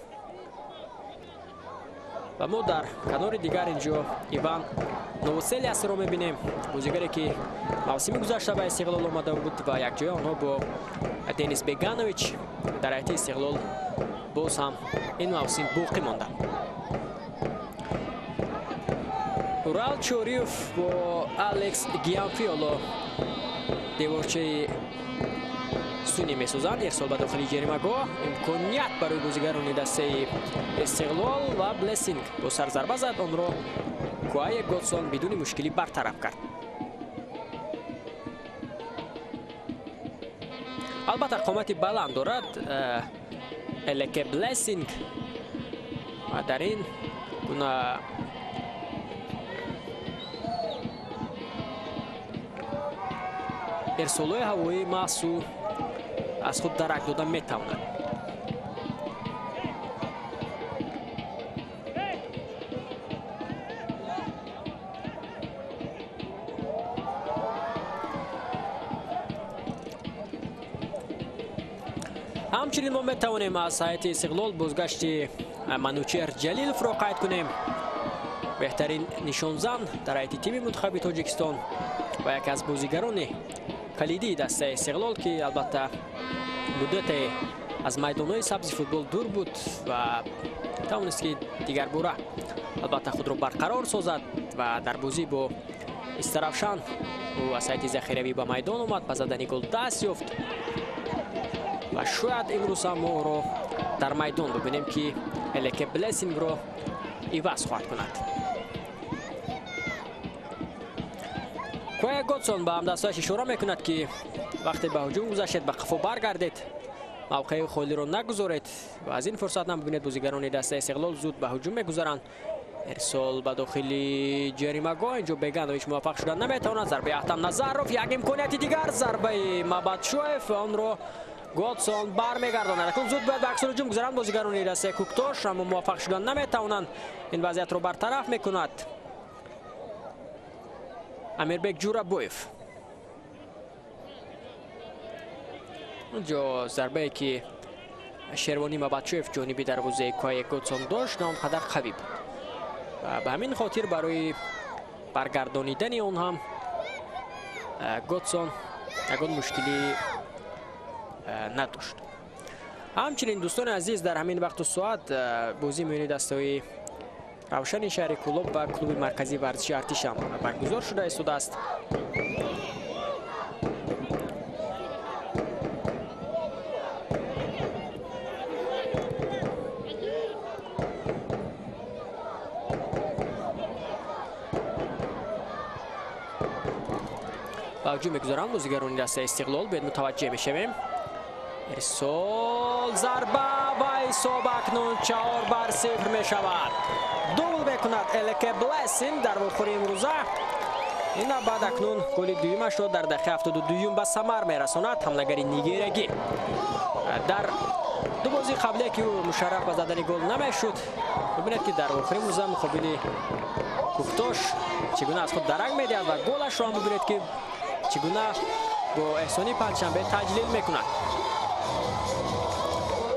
Speaker 2: ва мо дар канори дигар инҷо Иван Новоселиасро мебинем, бозигаре ки мавсими гузашта ба Истиқлол омада буд ва якҷоя онҳо бо Денис Беганович дар ҳайати Истиқлол боз ҳам ин мавсим боқӣ монданд. Урал Чориев бо Алекс Гиамфиоло деворчаи сунӣ месозанд. Ирсол ба дохили ҷаримагоҳ, имконият барои бозигарони дастаи Истиқлол ва Блессинг бо сар зарба зад, онро Куае Годсон бидуни мушкилӣ бартараф кард. Албатта қомати баланд дорад Элеке Блессинг ва дар ин гуна ирсолҳои ҳавоӣ маҳз ӯ аз худ дарак дода метавонад. Ҳамчунин мо метавонем аз ҳайати Истиқлол бозгашти Манучер Ҷалиловро қайд кунем. Беҳтарин нишонзан дар ҳайати тими мунтахаби Тоҷикистон ва яке аз бозигарони калидии дастаи Истиқлол, ки албатта муддате аз майдонҳои сабзи футбол дур буд ва тавонист ки дигарбора албатта худро барқарор созад ва дар бозӣ бо Истаравшан ӯ аз ҳайати захиравӣ ба майдон омад, ба задани гол даст ёфт ва шояд имрӯз ҳам мо ӯро дар майдон бибинем, ки Элеке Блессингро иваз хоҳад кунад. Куае Годсон ба ҳамдастҳояш ишора мекунад, ки вақте ба ҳуҷум гузаштед, ба қафо баргардед, мавқеи холиро нагузоред ва аз ин фурсат ҳам бибинед бозигарони дастаи Истиқлол зуд ба ҳуҷум мегузаранд. Ирсол ба дохили ҷаримагоҳ, инҷо Беганович муваффақ шуда наметавонад. Зарбаи Аҳтам Назаров, як имконияти дигар, зарбаи Мабадшоев ва онро Годсон бармегардонад. Акнун зуд бояд ба аксул ҳуҷум гузаранд бозигарони дастаи Куктош, аммо муваффақ шуда наметавонанд. Ин вазъиятро бартараф мекунад Амирбек Ҷурабоев. Онҷо зарбае ки Шервонӣ Мабадшоев ҷониби дарвозаи Куае Годсон дошт, на он қадар қавӣ буд ва ба ҳамин хотир барои баргардонидани он ҳам Годсон ягон мушкилӣ надошт. Ҳамчунин дӯстони азиз, дар ҳамин вақту соат бозии миёни дастаҳои Равшани шаҳри Кӯлоб ва клуби марказии варзиши Артиш ҳам баргузор шуда истодааст. Ба ҳуҷум мегузаранд бозигарони дастаи Истиқлол. Биёед мутаваҷҷеҳ мешавем. Ирсол, зарба ва ҳисоб акнун 4-0 мешавад. Дубл мекунад Элеке Блессинг дар вохӯри имрӯза. Ин баъд акнун голи дуюмашро дар дақиқаи 72 ба самар мерасонад ҳамлагари нигерагӣ. Дар ду бозии қаблие ки ӯ мушарраф ба задани гол намешуд, бибинед ки дар вохӯри имрӯза муқобили Куктош чӣ гуна аз худ дарак медиҳад ва голашро ҳам бибинед ки чӣ гуна бо Эҳсони Панҷшанбе таҷлил мекунад.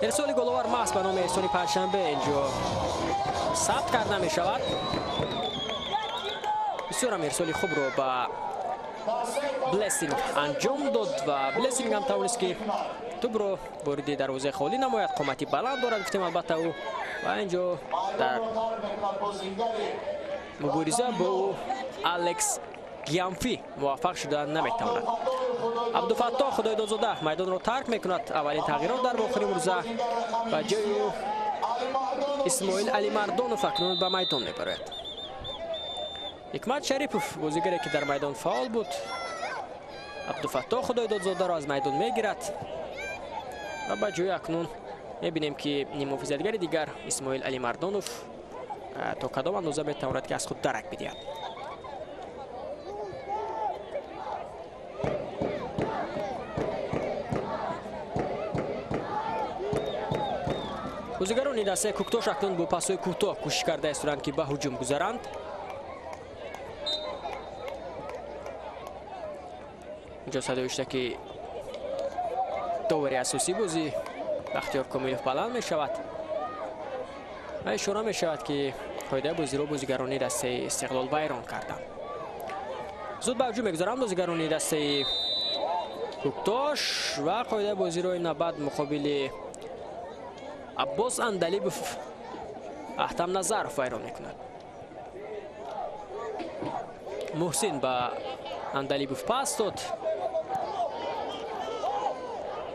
Speaker 2: Ирсоли головар маҳз ба номи Эҳсони Панҷшанбе инҷо сабт карда мешавад. Бисёрам ирсоли хубро ба Блессинг анҷом дод ва Блессинг ҳам тавонист ки тӯбро вориди дарвозаи холӣ намояд. Қомати баланд дорад, гуфтем албатта ӯ, ва инҷо дар мубориза бо ӯ Алекс Гиамфи муваффақ шуда наметавонад. Абдуфаттоҳ Худойдодзода майдонро тарк мекунад. Аввалин тағйирот дар вохӯри имрӯза ба ҷои ӯ Исмоил Алимардонов акнун ба майдон мебарояд. Ҳикмат Шарипов, бозигаре ки дар майдон фаъол буд, Абдуфаттоҳ Худойдодзодаро аз майдон мегирад ва ба ҷои акнун мебинем ки нимҳофизатгари дигар Исмоил Алимардонов то кадом андоза метавонад ки аз худ дарак бидиҳад. Бозигарони дастаи Куктош акнун бо пасҳои кӯтоҳ кӯшиш карда истоданд ки ба ҳуҷум гузаранд. Инҷо садои ки Довари асосии бозӣ Бахтиёр Комилов баланд мешавад ва ишора мешавад, ки қоидаи бозиро бозигарони дастаи Истиқлол вайрон карданд. Зуд ба ҳуҷум мегузаранд бозигарони дастаи Куктош ва қоидаи бозиро ин навбат муқобили Аббос Андалибов Аҳтам Назаров вайрон мекунад. Муҳсин ба Андалибов пас дод.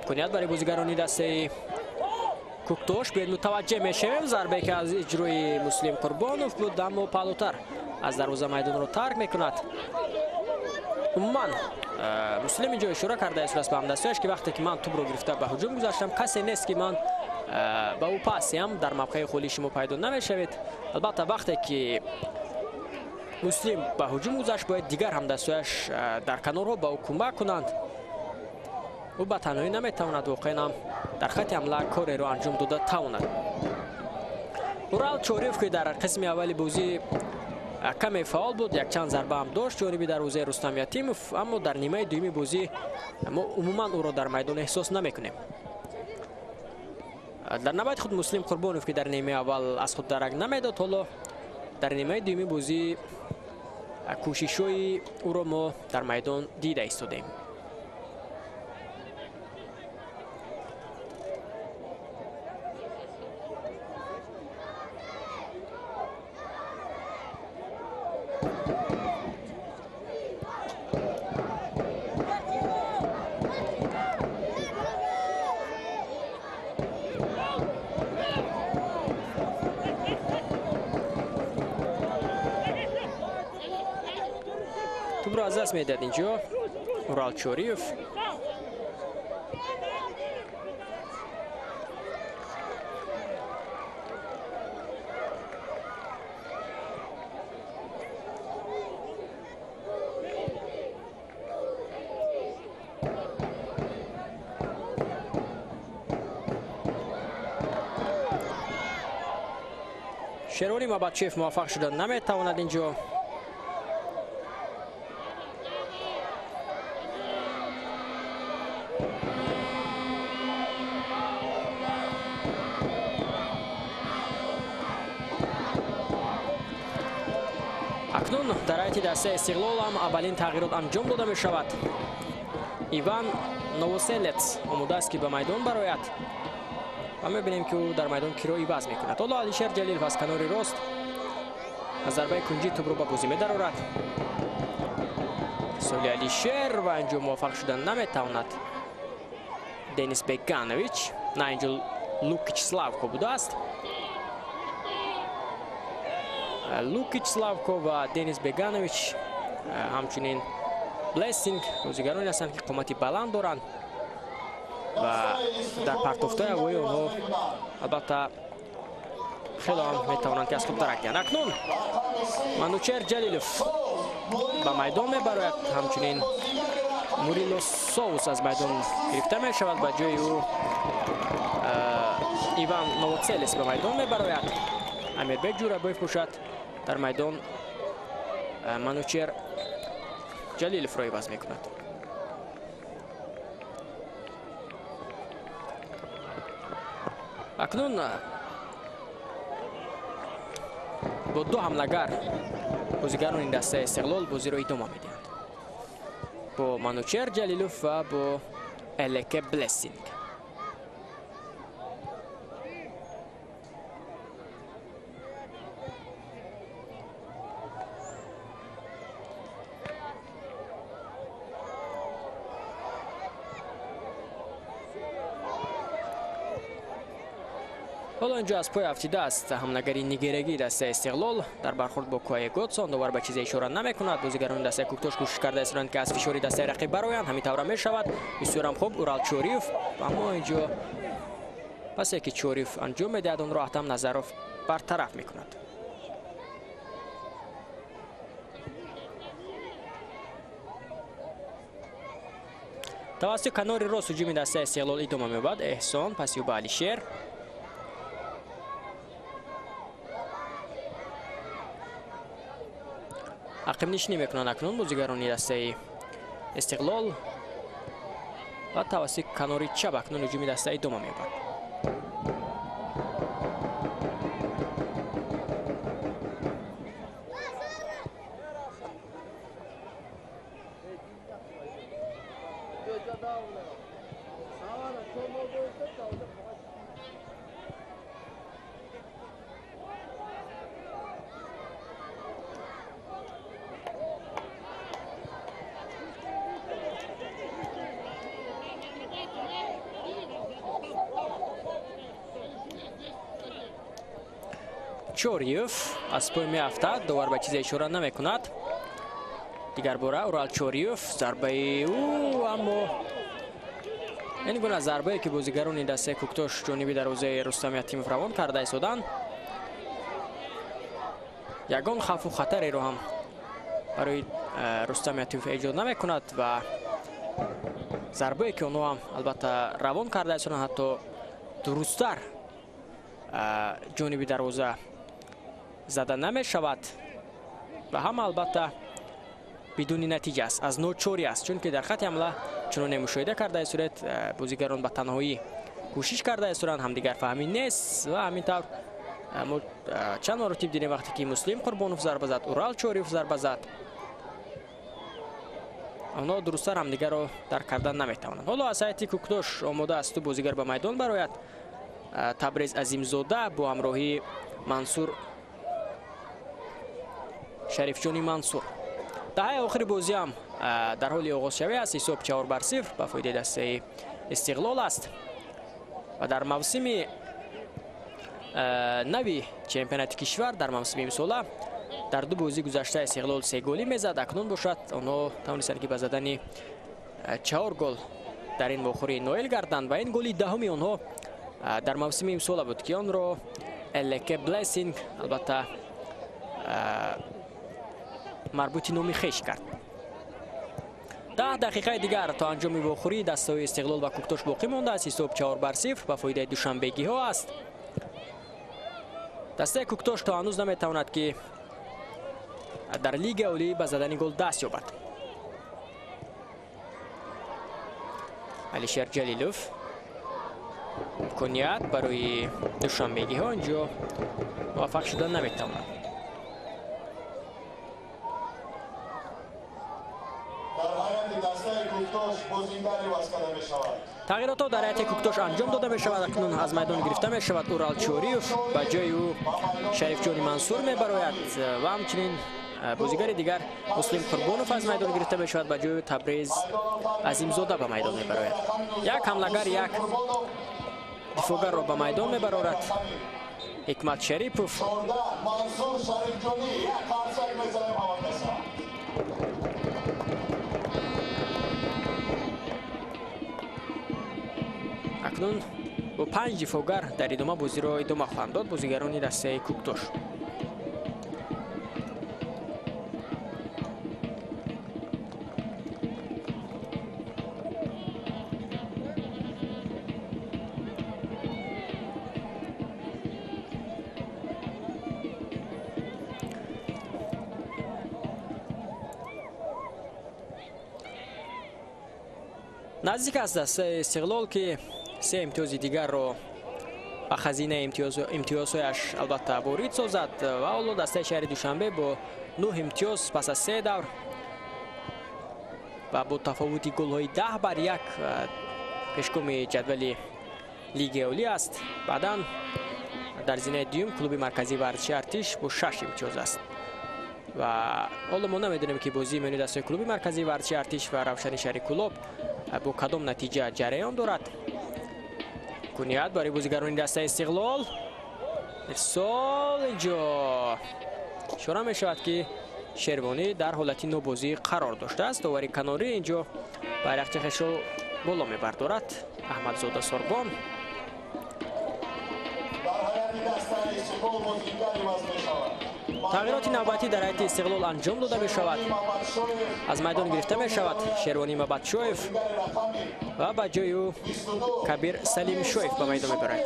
Speaker 2: Имконият барои бозигарони дастаи Куктош. Биёед мутаваҷҷеҳ мешавем. Зарбае ки аз иҷрои Муслим Қурбонов буд, аммо паҳлӯтар аз дарвоза майдонро тарк мекунад. Умуман Муслим инҷо ишора кардааст ба ҳамдастиаш, ки вақте ки ман тӯбро гирифта ба ҳуҷум гузаштам, касе нест ки ман ба ӯ пас диҳам, дар мавқеи холии шумо пайдо намешавед. Албатта вақте ки Муслим ба ҳуҷум гузашт, бояд дигар ҳамдастиаш дар канорҳо ба ӯ кӯмак кунанд. Ӯ ба танҳоӣ наметавонад воқеан ҳам дар хатти ҳамла кореро анҷом дода тавонад. Урал Чориев, ки дар қисми аввали бозӣ каме фаъол буд, якчанд зарба ҳам дошт ҷониби дарвозаи Рустам Ятимов, аммо дар нимаи дуюми бозӣ мо умуман ӯро дар майдон эҳсос намекунем. Дар навбати худ Муслим Қурбонов, ки дар нимаи аввал аз худ дарак намедод, ҳоло дар нимаи дуюми бозӣ кӯшишҳои ӯро мо дар майдон дида истодем. Тӯбро аз даст медиҳад инҷо Урал Чориев. Шерони Мабатчиев муваффақ шуда наметавонад инҷо. Акнун дар ҳайати дастаи Истиқлол ҳам аввалин тағйирот анҷом дода мешавад. Иван Новоселец омода аст, ки ба майдон барояд ва мебинем, ки ӯ дар майдон киро иваз мекунад. Ҳоло Алишер Ҷалилов аз канори рост аз зарбаи кунҷӣ тӯбро ба бозӣ медарорад. Соли Алишер ва инҷо муваффақ шуда наметавонад. Денис Беганович, на инҷо Лукич Славко будааст. Лукич Славко ва Денис Беганович, ҳамчунин Блессинг бозигароне ҳастанд, ки қомати баланд доранд ва дар партофтҳои ҳавоии онҳо албатта хело ҳам метавонанд, ки аз худ дарак диҳанд. Акнун Манучер Ҷалилов ба майдон мебарояд, ҳамчунин Мурило Соус аз майдон гирифта мешавад, ба ҷои ӯ Иван Новоцелес ба майдон мебарояд. Амирбек Ҷурабоев бошад дар майдон Манучер Ҷалиловро иваз мекунад. Акнун бо ду ҳамлагар бозигарони дастаи Истиқлол бозиро идома медиҳанд, бо Манучер Ҷалилов ва бо Элеке Блессинг. Ҳоло инҷо аз пой афтидааст ҳамлагари нигерагии дастаи Истиқлол дар бархӯрд бо Куае Годсон. Довар ба чизе ишора намекунад. Бозигарони дастаи Куктош кӯшиш карда истоданд, ки аз фишори дастаи рақиб бароянд. Ҳамин тавра мешавад. Бисёрам хуб Урал Чориев, аммо инҷо пасе ки Чориев анҷом медиҳад, онро Аҳтам Назаров бартараф мекунад. Тавассути канори рост ҳуҷуми дастаи Истиқлол идома меёбад. Эҳсон паси ӯ ба Алишер. Ақибнишинӣ мекунанд акнун бозигарони дастаи Истиқлол. Ва тавассути канори чап акнун ҳуҷуми даста идома меёбад. Чориев аз пой меафтад, довар ба чизе ишора намекунад. Дигар бора Урал Чориев, зарбаи ӯ, аммо ин гуна зарбае ки бозигарони дастаи Куктош ҷониби дарвозаи Рустам Ятимов равон карда истоданд, ягон хавфу хатареро ҳам барои Рустам Ятимов эҷод намекунад ва зарбае ки онҳо ҳам албатта равон карда истоданд, ҳатто дурусттар ҷониби дарвоза зада намешавад ва ҳама албатта бидуни натиҷа аст, аз ночорӣ аст, чунки дар хати ҳамла чуноне мушоҳида карда истодед, бозигарон ба танҳоӣ кӯшиш карда истоданд, ҳамдигарфаҳмӣ нест ва ҳамин тавр мо чанд маротиб дидем вақте ки Муслим Қурбонов зарба зад, Урал Чориев зарба зад, онҳо дурусттар ҳамдигарро дарк кардан наметавонанд. Ҳоло аз ҳайати Куктош омода аст ду бозигар ба майдон барояд. Табрез Азимзода бо ҳамроҳии Мансур Шарифҷони Мансур. Даҳаи охири бозиам дар ҳоли оғозшавӣ аст. Ҳисоб 4-0 ба фоидаи дастаи Истиқлол аст ва дар мавсими нави чемпионати кишвар дар мавсими имсола дар ду бозӣ гузашта Истиқлол 3 голӣ мезад. Акнун бошад онҳо тавонистанд ки ба задани 4 гол дар ин вохӯрӣ ноил гарданд ва ин голи даҳуми онҳо дар мавсими имсола буд ки онро Элеке Блессинг албатта марбути номи хеш кард. 10 дақиқаи дигар то анҷоми вохӯрии дастаҳои Истиқлол ва Куктош боқӣ мондааст. Ҳисоб 4-0 ба фоидаи душанбегиҳо аст. Дастаи Куктош то ҳанӯз наметавонад ки дар лигаи олӣ ба задани гол даст ёбад. Алишер Ҷалилов имконият барои душанбегиҳо инҷо муваффақ шуда наметавонад. Тағйиротҳо дар ҳайати Куктош анҷом дода мешавад. Акнун аз майдон гирифта мешавад Урал Чориев, ба ҷои ӯ Шарифҷони Мансур мебарояд ва ҳамчунин бозигари дигар Муслим Қурбонов аз майдон гирифта мешавад, ба ҷои Табрез Азимзода ба майдон мебарояд. Як ҳамлагар, як дифогарро ба майдон мебарорад Ҳикмат Шарипов. Акнун бо 5 дифогар дар идома бозиро идома хоҳанд дод бозигарони дастаи Куктош. Наздик аст дастаи Истиқлол ки 3 имтиёзи дигарро ба хазинаи имтиёзҳояш албатта ворид созад ва ҳоло дастаи шаҳри Душанбе бо 9 имтиёз пас аз 3 давр ва бо тафовути голҳои 10-1 пешгоми ҷадвали лигаи олӣ аст. Баъдан дар зинаи дуюм клуби марказии варзиши Артиш бо 6 имтиёз аст ва ҳоло мо намедонем ки бозии миёни дастаи клуби марказии варзиши Артиш ва Равшани шаҳри Кӯлоб бо кадом натиҷа ҷараён дорад. Имконият барои бозигарони дастаи Истиқлол. Ирсол инҷо ишора мешавад ки Шервонӣ дар ҳолати нобозӣ қарор доштааст. Довари канорӣ инҷо байрақчи хешро боло мебардорад. Аҳмадзода Сорбон. Тағйироти навбатӣ дар ҳайати Истиқлол анҷом дода мешавад. Аз майдон гирифта мешавад Шервонӣ Мабадшоев ва ба ҷои ӯ Кабир Салимшоев ба майдон мебарад.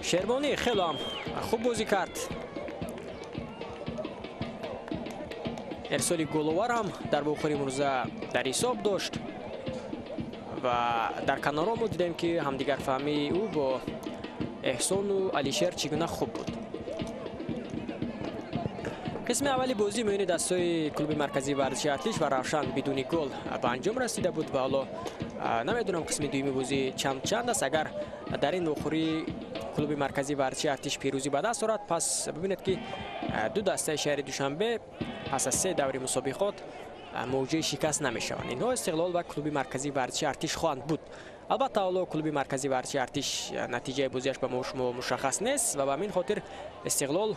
Speaker 2: Шервонӣ хело ҳам хуб бозӣ кард. Ирсоли головар ҳам дар вохӯри имрӯза дар ҳисоб дошт ва дар канорҳо мо дидем, ки ҳамдигарфаҳмии ӯ бо Эҳсону Алишер чӣ гуна хуб буд. Қисми аввали бозӣ миёни дастҳои клуби марказии варзиши Артиш ва Равшан бидуни гол ба анҷом расида буд ва ҳоло намедонам қисми дуюми бозӣ чанд чанд аст. Агар дар ин вохӯрӣ клуби марказии варзиши Артиш пирӯзӣ ба даст орад, пас бибинед, ки ду дастаи шаҳри Душанбе пас аз се даври мусобиқот мавҷаи шикаст намешаванд. Инҳо Истиқлол ва клуби марказии варзиши Артиш хоҳанд буд. Албатта, ҳоло клуби марказии варзиши Артиш натиҷаи бозиаш ба мо шумо мушаххас нест ва ба ҳамин хотир Истиқлол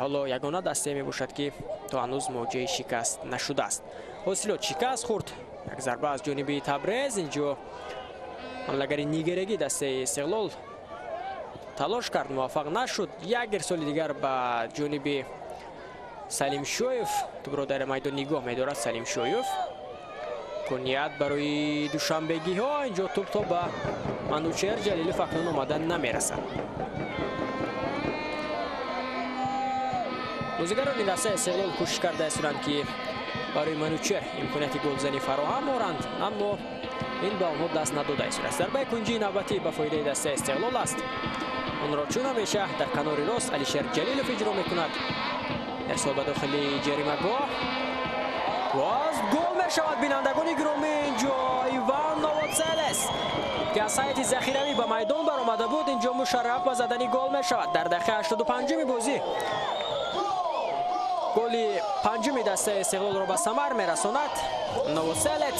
Speaker 2: ҳоло ягона дастае мебошад, ки то ҳанӯз мавҷаи шикаст нашудааст. Ҳосилот шикаст хӯрд. Як зарба аз ҷониби Табрез. Инҷо ҳамлагари нигерагӣ дастаи Истиқлол талош кард, муваффақ нашуд. Як ирсоли дигар ба ҷониби Салимшоев. Тӯбро дар майдон нигоҳ медорад Салимшоев. Куният барои душанбегиҳо. Инҷо тӯб то ба Манучер Ҷалилов акнун омада намерасад. Бозигарони дастаи Истиқлол кӯшиш карда истоданд, ки барои Манучер имконияти голзанӣ фароҳам оранд, аммо ин ба онҳо даст надода истодааст. Зарбаи кунҷии навбатӣ ба фоидаи дастаи Истиқлол аст. Онро чун ҳамеша дар канори рост Алишер Ҷалилов иҷро мекунад. Ирсол ба дохили ҷаримагоҳ. Боз гол мешавад, бинандагони гиромӣ. Инҷо Иван Новоцелес, ки аз ҳайати захиравӣ ба майдон баромада буд, инҷо мушарраф ба задани гол мешавад дар дақиқаи 85-уми бозӣ. Голи панҷуми дастаи Истиқлолро ба самар мерасонад Новоселец.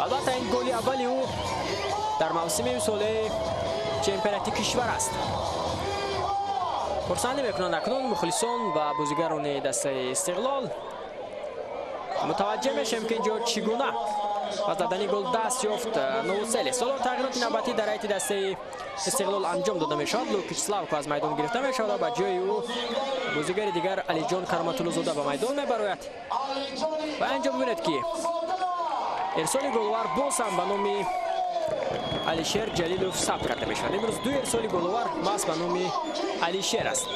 Speaker 2: Албатта, ин голи аввали ӯ дар мавсими имсолаи чемпионати кишвар аст. Хурсандӣ мекунанд акнун мухлисон ва бозигарони дастаи Истиқлол. Мутаваҷҷеҳ мешавем, ки инҷо чӣ гуна ба задани гол даст ёфт Новоселец. Ҳоло тағйироти навбатӣ дар ҳайати дастаи Истиқлол анҷом дода мешавад. Лукич Славко аз майдон гирифта мешавад ва ба ҷои ӯ бозигари дигар Алиҷон Кароматуллозода ба майдон мебарояд. Ва инҷо бибинед, ки ирсоли головар боз ҳам ба номи Алишер Ҷалилов сабт карда мешавад. Имрӯз ду ирсоли головар маҳз ба номи Алишер аст.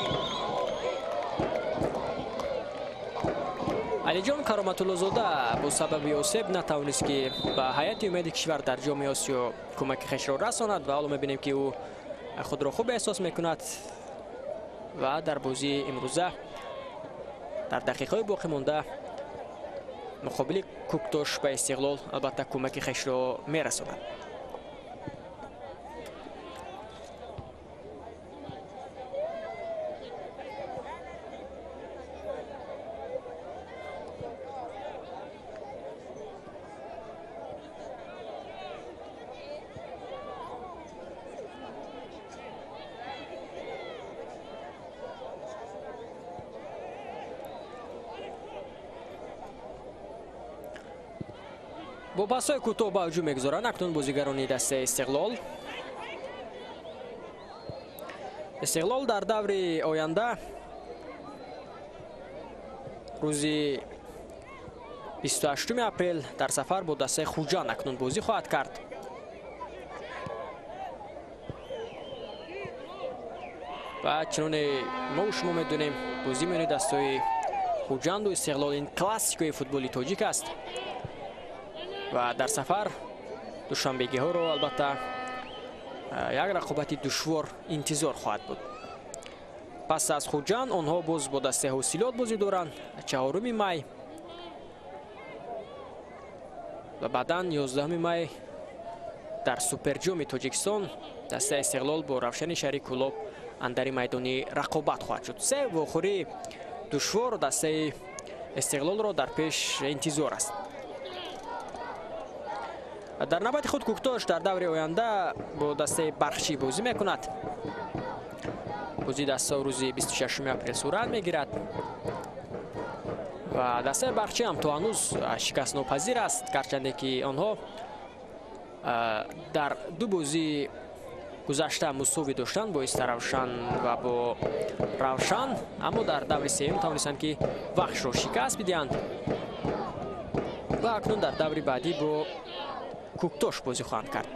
Speaker 2: Алиҷон Кароматуллозода бо сабаби осеб натавонист, ки ба ҳайати умеди кишвар дар ҷоми Осиё кӯмаки хешро расонад ва ҳоло мебинем, ки ӯ худро хуб эҳсос мекунад ва дар бозии имрӯза дар дақиқаҳои боқӣ монда муқобили Кӯктош ба Истиқлол албатта кӯмаки хешро мерасонад. Бо пасҳои кӯтоҳ ба ҳуҷум мегузоранд акнун бозигарони дастаи Истиқлол. Истиқлол дар даври оянда рӯзи 28 апрел дар сафар бо дастаи Хуҷанд акнун бозӣ хоҳад кард. Ва чуноне мо шумо медонем, бозӣ миёни дастаҳои Хуҷанду Истиқлол ин классикаи футболи тоҷик аст ва дар сафар душанбегиҳоро албатта як рақобати душвор интизор хоҳад буд. Пас аз Хуҷанд онҳо боз бо дастаи Ҳосилот бозӣ доранд 4 май ва баъдан 11 май дар суперҷоми Тоҷикистон дастаи Истиқлол бо Равшани шаҳри Кӯлоб андари майдони рақобат хоҳад шуд. Се вохӯрии душвор дастаи Истиқлолро дар пеш интизор аст. Дар навбати худ Кӯктош дар даври оянда бо дастаи Бархчӣ бозӣ мекунад. Бозии дастаҳо рӯзи 26 апрел сурат мегирад ва дастаи Бархчӣ ҳам то ҳанӯз шикастнопазир аст, гарчанде ки онҳо дар ду бозии гузашта мусовӣ доштанд бо Истаравшан ва бо Равшан, аммо дар даври сеюм тавонистанд, ки Вахшро шикаст бидиҳанд ва акнун дар даври баъдӣ бо Кӯктош бозӣ хоҳанд кард.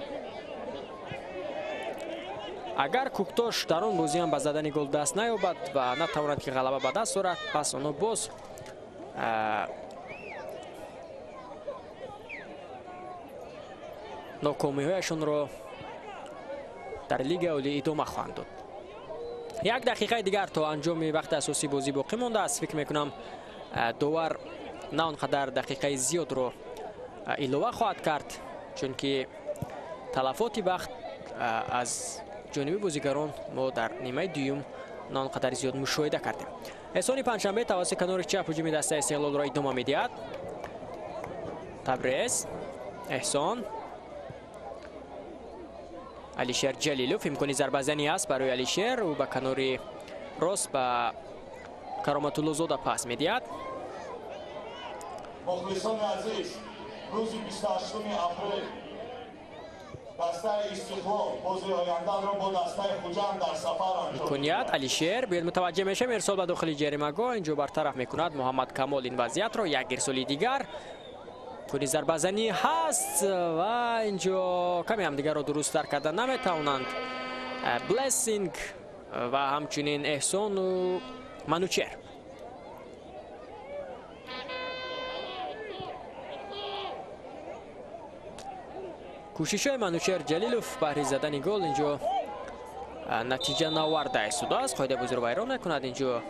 Speaker 2: Агар Куктош дар он бозӣ ҳам ба задани гол даст наёбад ва натавонад ки ғалаба ба даст орад, пас онҳо боз нокомиҳояшонро дар Лигаи Олӣ идома хоҳанд дод. Як дақиқаи дигар то анҷоми вақти асосии бозӣ боқӣ мондааст. Фикр мекунам, довар на он қадар дақиқаи зиёдро илова хоҳад кард, чунки талафоти вақт аз ҷониби бозигарон мо дар нимаи дуюм на он қадар зиёд мушоҳида кардем. Эҳсони Панҷшанбе тавассути канори чап ҳуҷуми дастаи Истиқлолро идома медиҳад. Табрез, Эҳсон, Алишер Ҷалилов. Имкони зарбазанӣ аст барои Алишер. Ӯ ба канори рост ба Кароматуллозода пас медиҳад.
Speaker 1: Мухлисони азиз, рӯзи 28 апрел дастаи Истиқлол бозии ояндаро бо дастаи Хуҷанд дар сафар анҷом.
Speaker 2: Имконият Алишер биёд, мутаваҷҷеҳ мешавем. Ирсол ба дохили ҷаримагоҳ. Инҷо бартараф мекунад Муҳаммад Камол ин вазъиятро. Як ирсоли дигар, имкони зарбазанӣ ҳаст ва инҷо каме ҳамдигарро дуруст дарк карда наметавонанд. Блессинг ва ҳамчунин Эҳсону Манучер. Кӯшишҳои Манучер Ҷалилов баҳри задани гол инҷо натиҷа наоварда истодааст. Қоидаи бозиро вайрон мекунад инҷо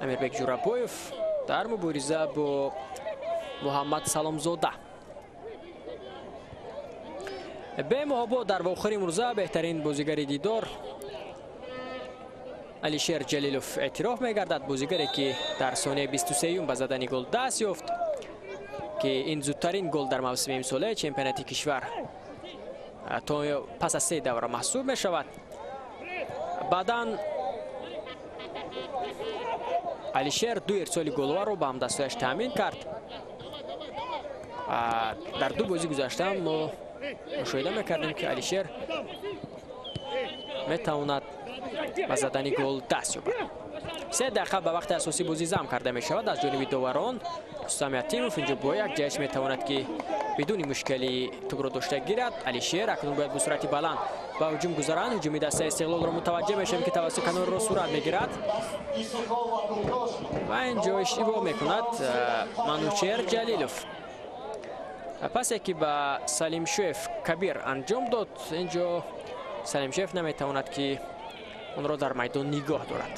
Speaker 2: Амирбек Ҷурабоев дар мубориза бо Муҳаммад Саломзода. Бемуҳобо дар вохӯри имрӯза беҳтарин бозигари дидор Алишер Ҷалилов эътироф мегардад. Бозигаре ки дар сонияи 23-юм ба задани гол даст ёфт, ки ин зудтарин гол дар мавсими имсолаи чемпионати кишвар то пас аз се давра маҳсуб мешавад. Баъдан Алишер ду ирсоли голварро ба ҳамдастояш таъмин кард. Дар ду бозӣ гузашта мо мушоҳида мекардем, ки Алишер метавонад ба задани гол даст ёбад. 3 дақиқа ба вақти асосии бозӣ зам карда мешавад аз ҷониби доварон. Рустам Ятимов инҷо бо як ҷаҳш метавонад ки бидуни мушкилӣ тӯбро дошта гирад. Алишер акнун бояд бо суръати баланд ба ҳуҷум гузаранд. Ҳуҷуми дастаи Истиқлолро мутаваҷҷеҳ мешавем, ки тавассути канорро сурат мегирад ва инҷо иштибоҳ мекунад Манучер Ҷалилов. Пасе ки ба Салимшоев Кабир анҷом дод, инҷо Салимшоев наметавонад ки онро дар майдон нигоҳ дорад.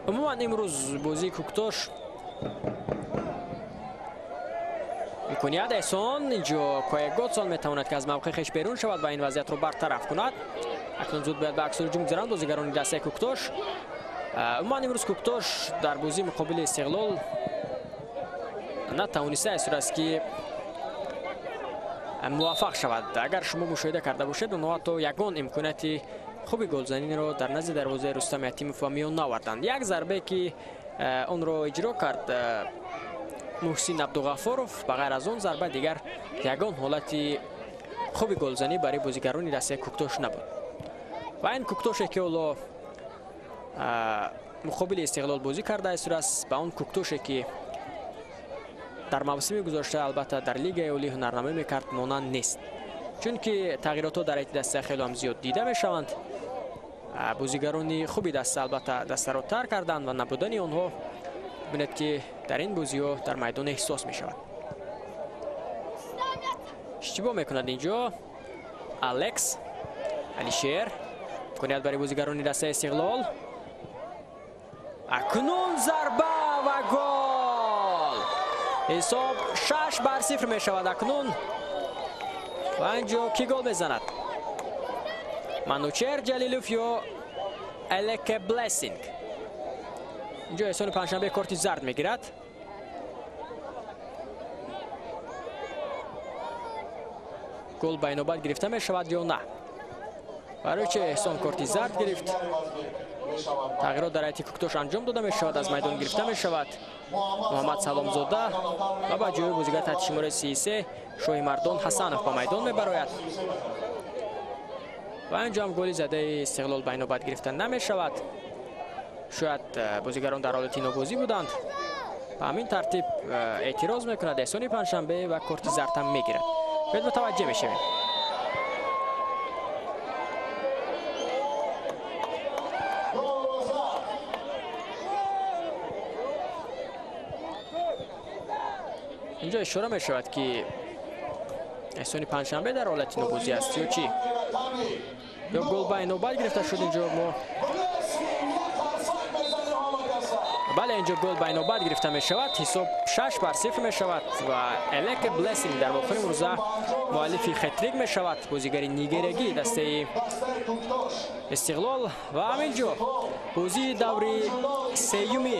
Speaker 2: Умуман имрӯз бозии Куктош имконият Эҳсон инҷо Кояготсон метавонад ки аз мавқеи хеш берун шавад ва ин вазъиятро бартараф кунад. Акнун зуд бояд ба аксули ҳуҷум гузаранд бозигарони дастаи Куктош. Умуман имрӯз Куктош дар бозии муқобили Истиқлол натавониста аст ки муваффақ шавад. Агар шумо мушоҳида карда бошед, онҳо ҳатто ягон имконияти хуби голзаниро дар назди дарвозаи Рустам Ятимов ба миён наоварданд. Як зарбе ки онро иҷро кард Муҳсин Абдуғаффоров, ба ғайр аз он зарба дигар ягон ҳолати хуби голзанӣ барои бозигарони дастаи Куктош набуд. Ва ин Куктоше ки ҳоло муқобили Истиқлол бозӣ карда истодааст, ба он Куктоше ки дар мавсими гузашта албатта дар Лигаи Олӣ ҳунарнамоӣ мекард монанд нест, чунки тағйиротҳо дар ҳайати даста хеле ҳам зиёд дида мешаванд. Бозигарони хуби даста албатта дастаро тарк карданд ва набудани онҳо бинед ки дар ин бозиҳо дар майдон эҳсос мешавад. Иштибоҳ мекунад инҷо Алекс. Алишер, имконият барои бозигарони дастаи Истиқлол. Акнун зарба ва гол! Ҳисоб 6-0 мешавад акнун. Ва инҷо кӣ гол мезанад? Манучер Ҷалилов ё Элеке Блессинг? Инҷо Эҳсони Панҷшанбе корти зард мегирад. Гол ба инобат гирифта мешавад ё на? Барои чи Эҳсон корти зард гирифт? Тағйирот дар ҳайати Куктош анҷом дода мешавад, аз майдон гирифта мешавад Муҳаммад Саломзода ва ба ҷои бозигар таҳти шумораи 33 Шоҳимардон Ҳасанов ба майдон мебарояд. Ва инҷо ҳам голи задаи Истиқлол ба инобат гирифта намешавад. Шояд бозигарон дар ҳолати нобозӣ буданд. Ба ҳамин тартиб эътироз мекунад Эҳсони Панҷшанбе ва корти зард ҳам мегирад. Биёед мутаваҷҷеҳ мешавем. Инҷо ишора мешавад, ки Эҳсони Панҷшанбе дар ҳолати нобозӣ аст ё чӣ? Ё гол ба инобат гирифта шуд инҷо мо. Бале, инҷо гол ба инобат гирифта мешавад. Ҳисоб 6-0 мешавад ва Элеке Блессинг дар вохӯри имрӯза муаллифи хетрик мешавад, бозигари нигерягӣ дастаи Истиқлол. Ва ҳамин ҷо бозии даври сеюми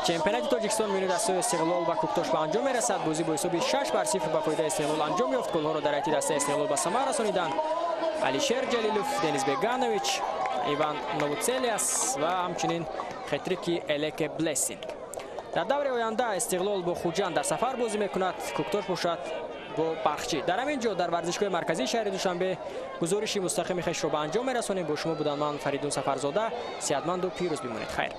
Speaker 2: чемпионати Тоҷикистон миёни дастаи Истиқлол ва Куктош ба анҷом мерасад. Бозӣ бо ҳисоби 6-0 ба фоидаи Истиқлол анҷом ёфт. Голҳоро дар ҳайати дастаи Истиқлол ба самар расониданд Алишер Ҷалилов, Денис Беганович, Иван Новуцелиас ва ҳамчунин хетрики Элеке Блессинг. Дар даври оянда Истиқлол бо Хуҷанд дар сафар бозӣ мекунад, Куктош бошад бо Бархчӣ. Дар ҳамин ҷо дар варзишгоҳи марказии шаҳри Душанбе гузориши мустақими хешро ба анҷом мерасонем. Бо шумо будам ман, Фаридун Сафарзода. Сеҳатманду пирӯз бимонед. Хайр.